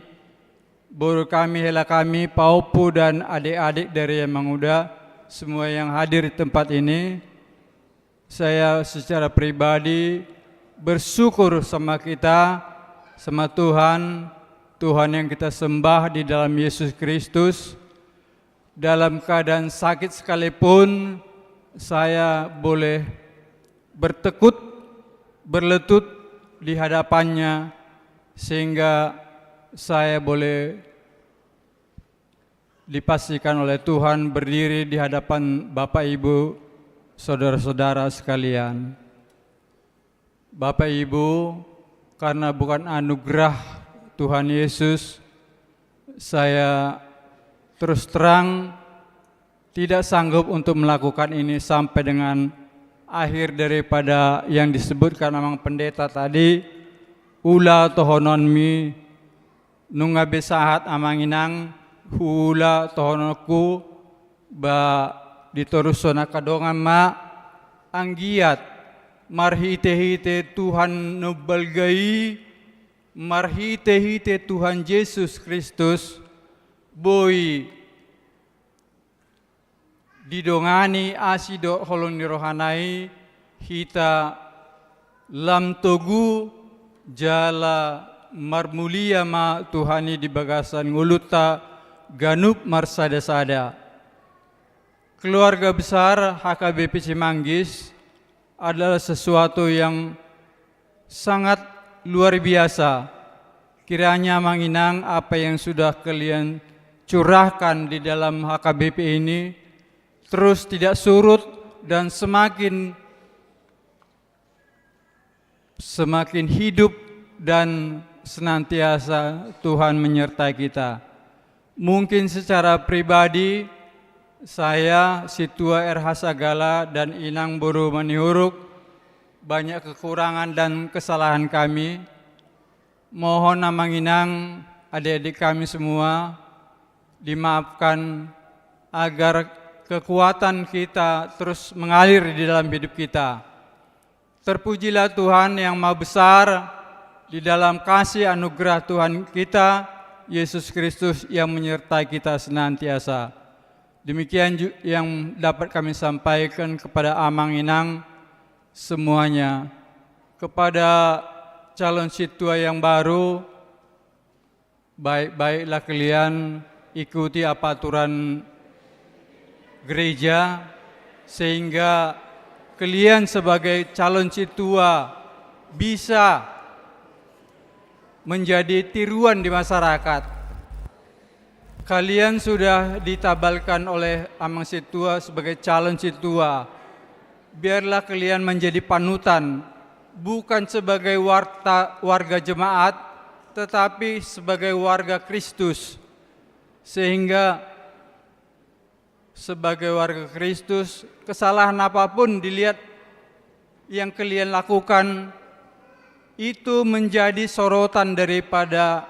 boru kami, hela kami, paompu dan adik-adik dari yang manguda, semua yang hadir di tempat ini. Saya secara pribadi bersyukur sama kita, sama Tuhan, Tuhan yang kita sembah di dalam Yesus Kristus. Dalam keadaan sakit sekalipun, saya boleh bertekut, berlutut di hadapan-Nya, sehingga saya boleh dipastikan oleh Tuhan berdiri di hadapan Bapak, Ibu, saudara-saudara sekalian. Bapak, Ibu, karena bukan anugerah Tuhan Yesus, saya terus terang tidak sanggup untuk melakukan ini sampai dengan akhir daripada yang disebutkan Amang Pendeta tadi. Ula tohononmi, nunga be sahat Amang Inang, huula tohononku, ba ditorushon angka dongan ma, anggiat marhite-hite Tuhan na umbalga i, marhite-hite Tuhan Jesus Kristus, boi didongani asi dohot holong ni rohana i, hita lam togu jala marmulia ma Tuhan i di bagasan ngolunta ganup marsada-sada. Keluarga besar H K B P Cimanggis adalah sesuatu yang sangat luar biasa. Kiranya Amang Inang, apa yang sudah kalian curahkan di dalam H K B P ini terus tidak surut dan semakin, semakin hidup dan senantiasa Tuhan menyertai kita. Mungkin secara pribadi, saya, Sintua R H Sagala, dan Inang Boru Manihuruk, banyak kekurangan dan kesalahan kami. Mohon Amang Inang, adik-adik kami semua, dimaafkan, agar kekuatan kita terus mengalir di dalam hidup kita. Terpujilah Tuhan yang Maha Besar, di dalam kasih anugerah Tuhan kita, Yesus Kristus, yang menyertai kita senantiasa. Demikian ju-, yang dapat kami sampaikan kepada Amang Inang semuanya. Kepada calon sintua yang baru, baik-baiklah kalian ikuti apa aturan gereja, sehingga kalian sebagai calon sintua bisa menjadi tiruan di masyarakat. Kalian sudah ditabalkan oleh Amang Sintua sebagai calon sintua. Biarlah kalian menjadi panutan, bukan sebagai warta-, warga jemaat, tetapi sebagai warga Kristus. Sehingga sebagai warga Kristus, kesalahan apapun dilihat yang kalian lakukan, itu menjadi sorotan daripada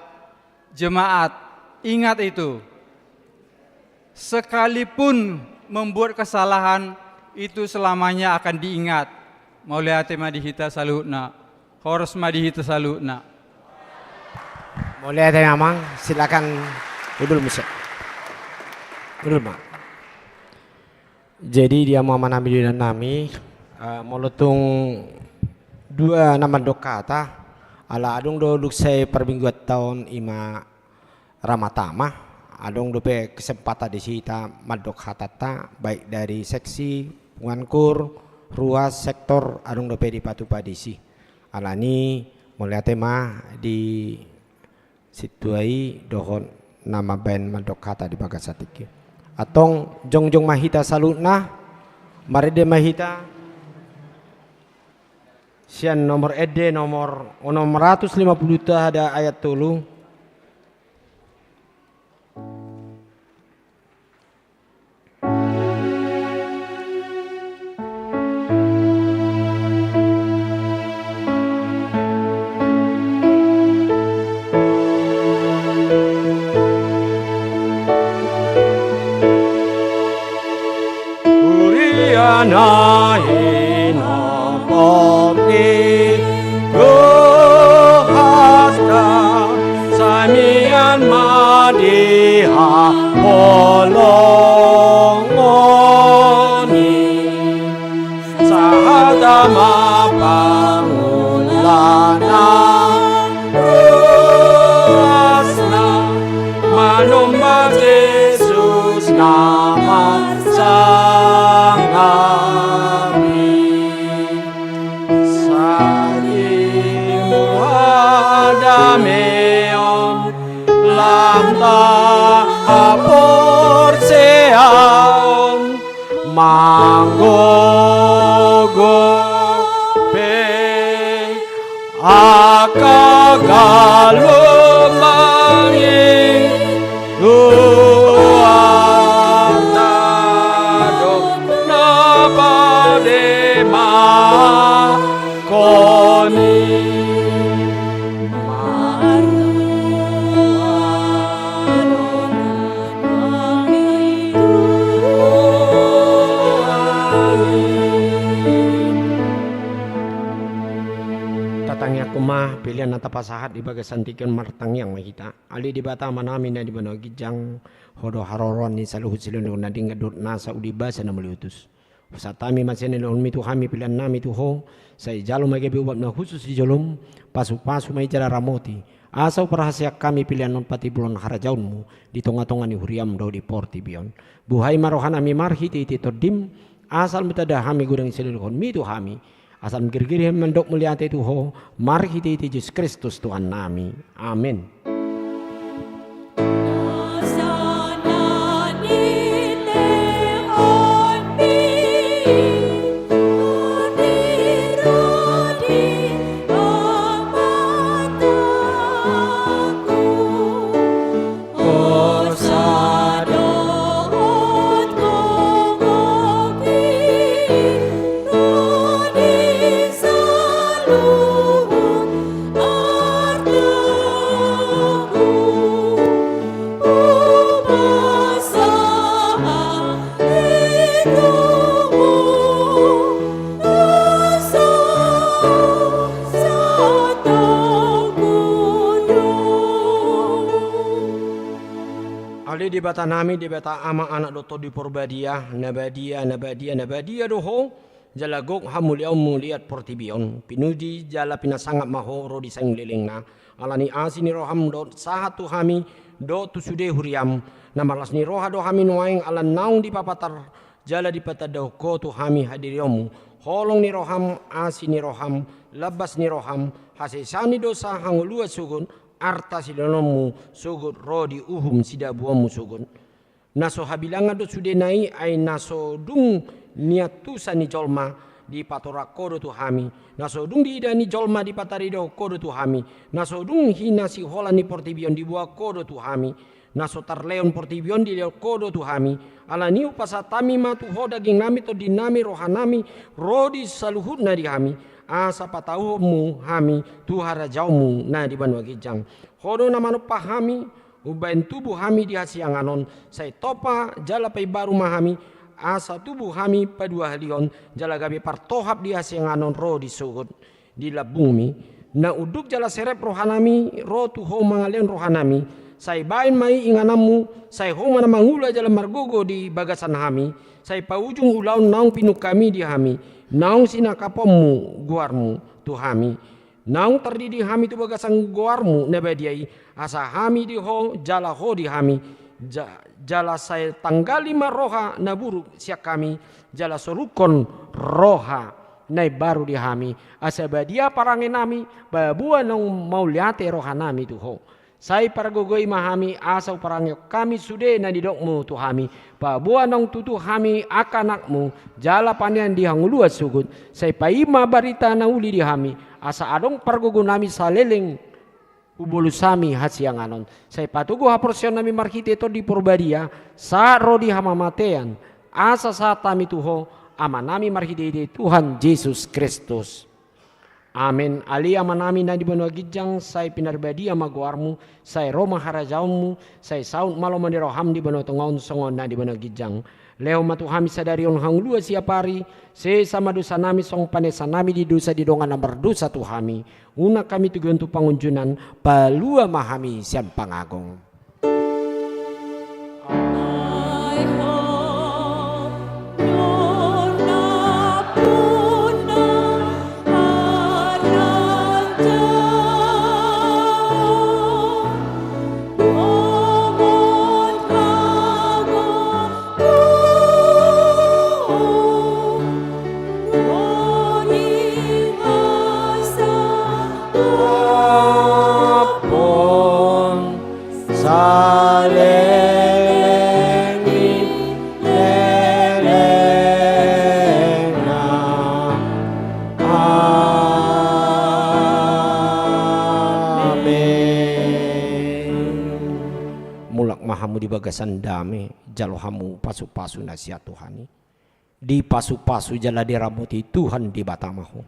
jemaat. Ingat itu. Sekalipun membuat kesalahan, itu selamanya akan diingat. Mauliate ma di hita saluhutna. Horas ma di hita saluhutna. Mauliate ma, Amang, silakan. Hundul muse. Hundul ma. Jadi, di hamu amanami dohot inanami, eh, molo tung dua na mandok hata, ala adong do dung sai parmingguanta on, i ma ra ma tama, adong dope kesempatan disi hita mandok hatanta, baik dari seksi, punguan kur, ruas, sektor, adong dope dipatupa disi. Alani, mauliate ma di sintua i dohot na mambahen mandok hata di bagasan tingki. Antong jongjong ma hita saluhutna, marende ma hita sian nomor ende nomor onom ratus lima puluh sada ayat tolu. Huria na hinapopi, gohasta, sai mian ma di haholongon i. Sahata ma pangulana, ruasna, manumba Jesus na marsangap i. Sai mura dameon lam tahapola. Kagalo mangi luar na dok na pade ma koni. Tatangiangku ma pelean na tapasahat di bagasan tingki on. Martangiang ma hita. Ale Debata Amanami na di banua ginjang, Ho do haroroan ni saluhut silehonlehon na denggan dohot nasa uli basa na mauliutus. Hupasahat hami ma sian lehonmi tu hami peleannami tu Ho, sai jalo ma gabe uap na hushus di jolom, pasupasu ma i jala ramoti, asa huparhaseang hami pelean on patibulon harajaonmu di tongatonga ni huriam dohot di portibi on. Buhai ma rohanami marhitehite Tondim, asa lam tanda hami godang silehonlehonmi tu hami, asa lam girgir hami mandok mauliate tu Ho, marhitehite Jesus Kristus Tuhannami. Amen. Ale Debatanami, Debata Ama, Anak dohot Tondi Porbadia, na badia, na badia, na badia do Ho, jala gok hamuliaonmu liat portibi on. Pinuji jala pinasangap ma Ho ro di sairing lelengna. Ala ni asi ni roham dohot sahat tu hami, dohot tu sude huriam. Na marlas ni roha do hami nuaeng ala naung dipapatar jala dipatandahon Ho tu hami hadirionmu. Holong ni roham, asi ni roham, lambas ni roham, hasesaan ni dosa, hangoluan sogot, arta silehononmu sogot ro di uhum sidabuonmu sogot. Na so habilangan do sudena i, ai na so dung niantusan ni jolma dipatorang Ho do tu hami. Na so dung diida ni jolma dipataridahon Ho do tu hami. Na so dung hinasiholan ni portibi on diboan Ho do tu hami. Na so tarleon portibi on dilehon Ho do tu hami. Ala ni i hupasahat hami ma tu Ho dagingnami, tondinnami, rohanami, ro di saluhutna di hami. Asa patauhonmu hami tu harajaonmu na di banua ginjang. Ho do na manompa hami, umbahen tubu hami di hasiangan on, sai tompa jala paimbaru ma hami, asa tubu hami paduahalihon, jala gabe partohap di hasiangan on ro di sogot di lambungmi. Na unduk jala serep rohanami ro tu Ho mangalehon rohanami, sai bahen ma i ingananmu, sai Ho ma na mangula jala margogo di bagasan hami, sai paujung ulaon naung pinungka mi di hami, naung sinangkaponmu goarmu tu hami. Naung tardidi hami tu bagasan goarmu na badia i, asa hami di Ho, jala Ho di hami, ja-, jala sai tanggali ma roha na buruk sian hami, jala sorukhon roha na imbaru di hami, asa badia parangenami, paboa naung mauliate rohanami tu Ho. Sai pargogoi ma hami, asa huparangehon hami sude na nidokmu tu hami, paboa naung tutu hami angka anakmu, jala panean di hangoluan sogot, sai paima barita na uli di hami, asa adong pargogonami saleleng hubolus hami hasiangan on, sai patogu haporseaonnami marhite Tondi Porbadia, sahat ro di hamamatean, asa sahat hami tu Ho, Amanami, marhitehite Tuhan Jesus Kristus. Amen. Ale Amanami na di banua ginjang, sai pinarbadia ma goarmu, sai ro ma harajaonmu, sai saut ma lomo ni roham di banua tonga on songon na di banua ginjang. Lehon ma tu hami sadari on hangoluan siapari, sesa ma dosanami songon panesanami di dosa di dongan na mardosa tu hami. Unang hami togihon tu pangunjunan, palua ma hami sian pangagong. di bagasan dame, jalo hamu pasupasu na sian Tuhan i. Dipasupasu jala diramoti Tuhan Debata ma ho.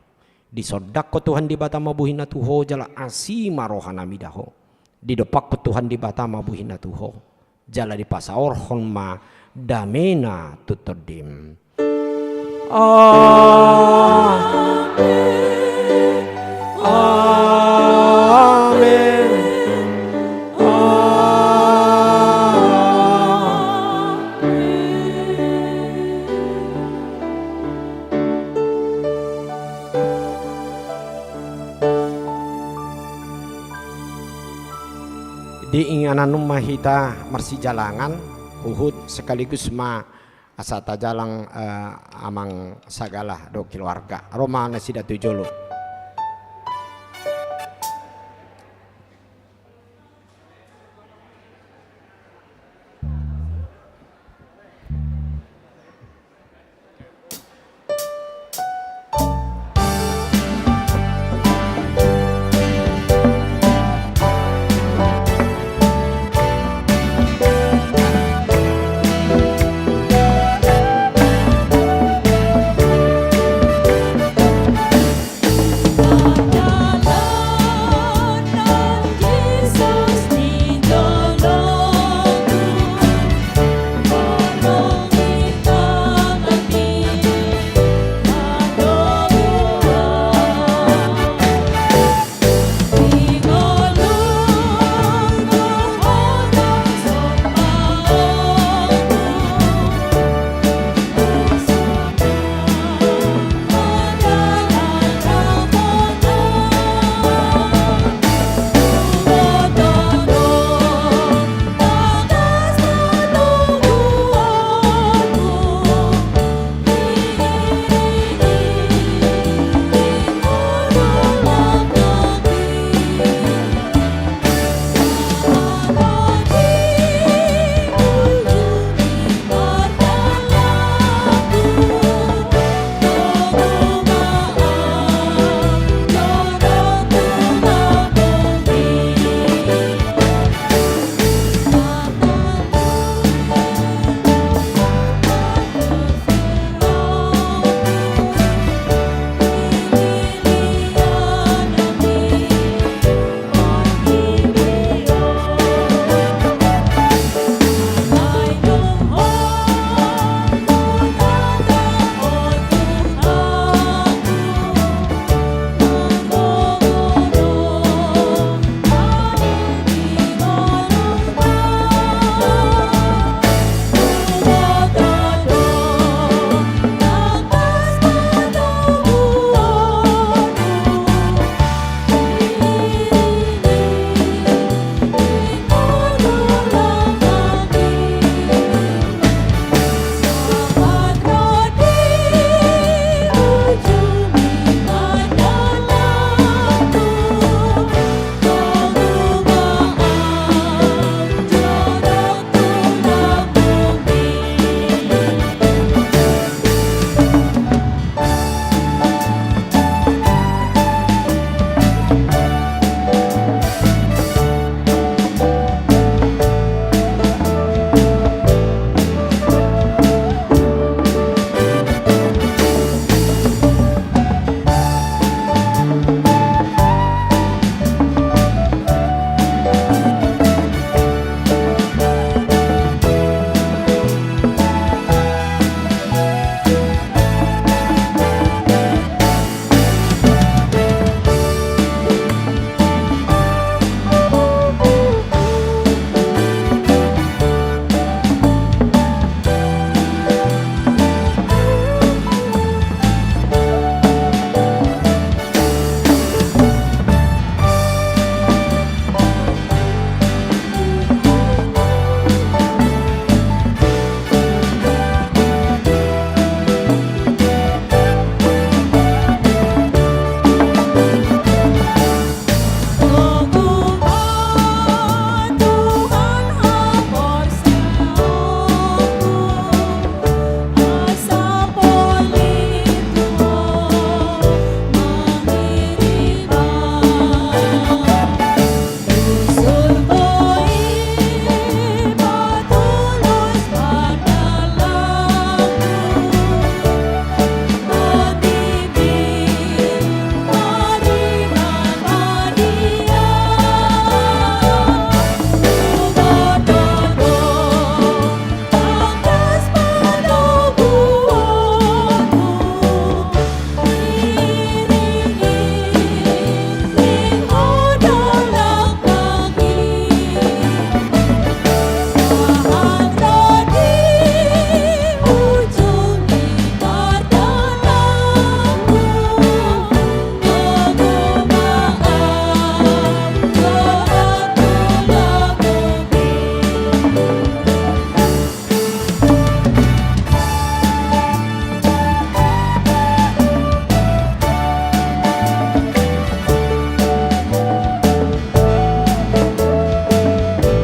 Disondangkon Tuhan Debata ma bohina tu ho jala asi ma rohana mida ho. Didompakkon Tuhan Debata ma bohina tu ho jala dipasaorhon ma damena tu tondim. Amen. Amen. Amen. Di inganan on ma hita marsijalangan, huhut sekaligus ma asa tajalang, eh, amang sagala dohot keluarga. Ro ma nasida tu jolo.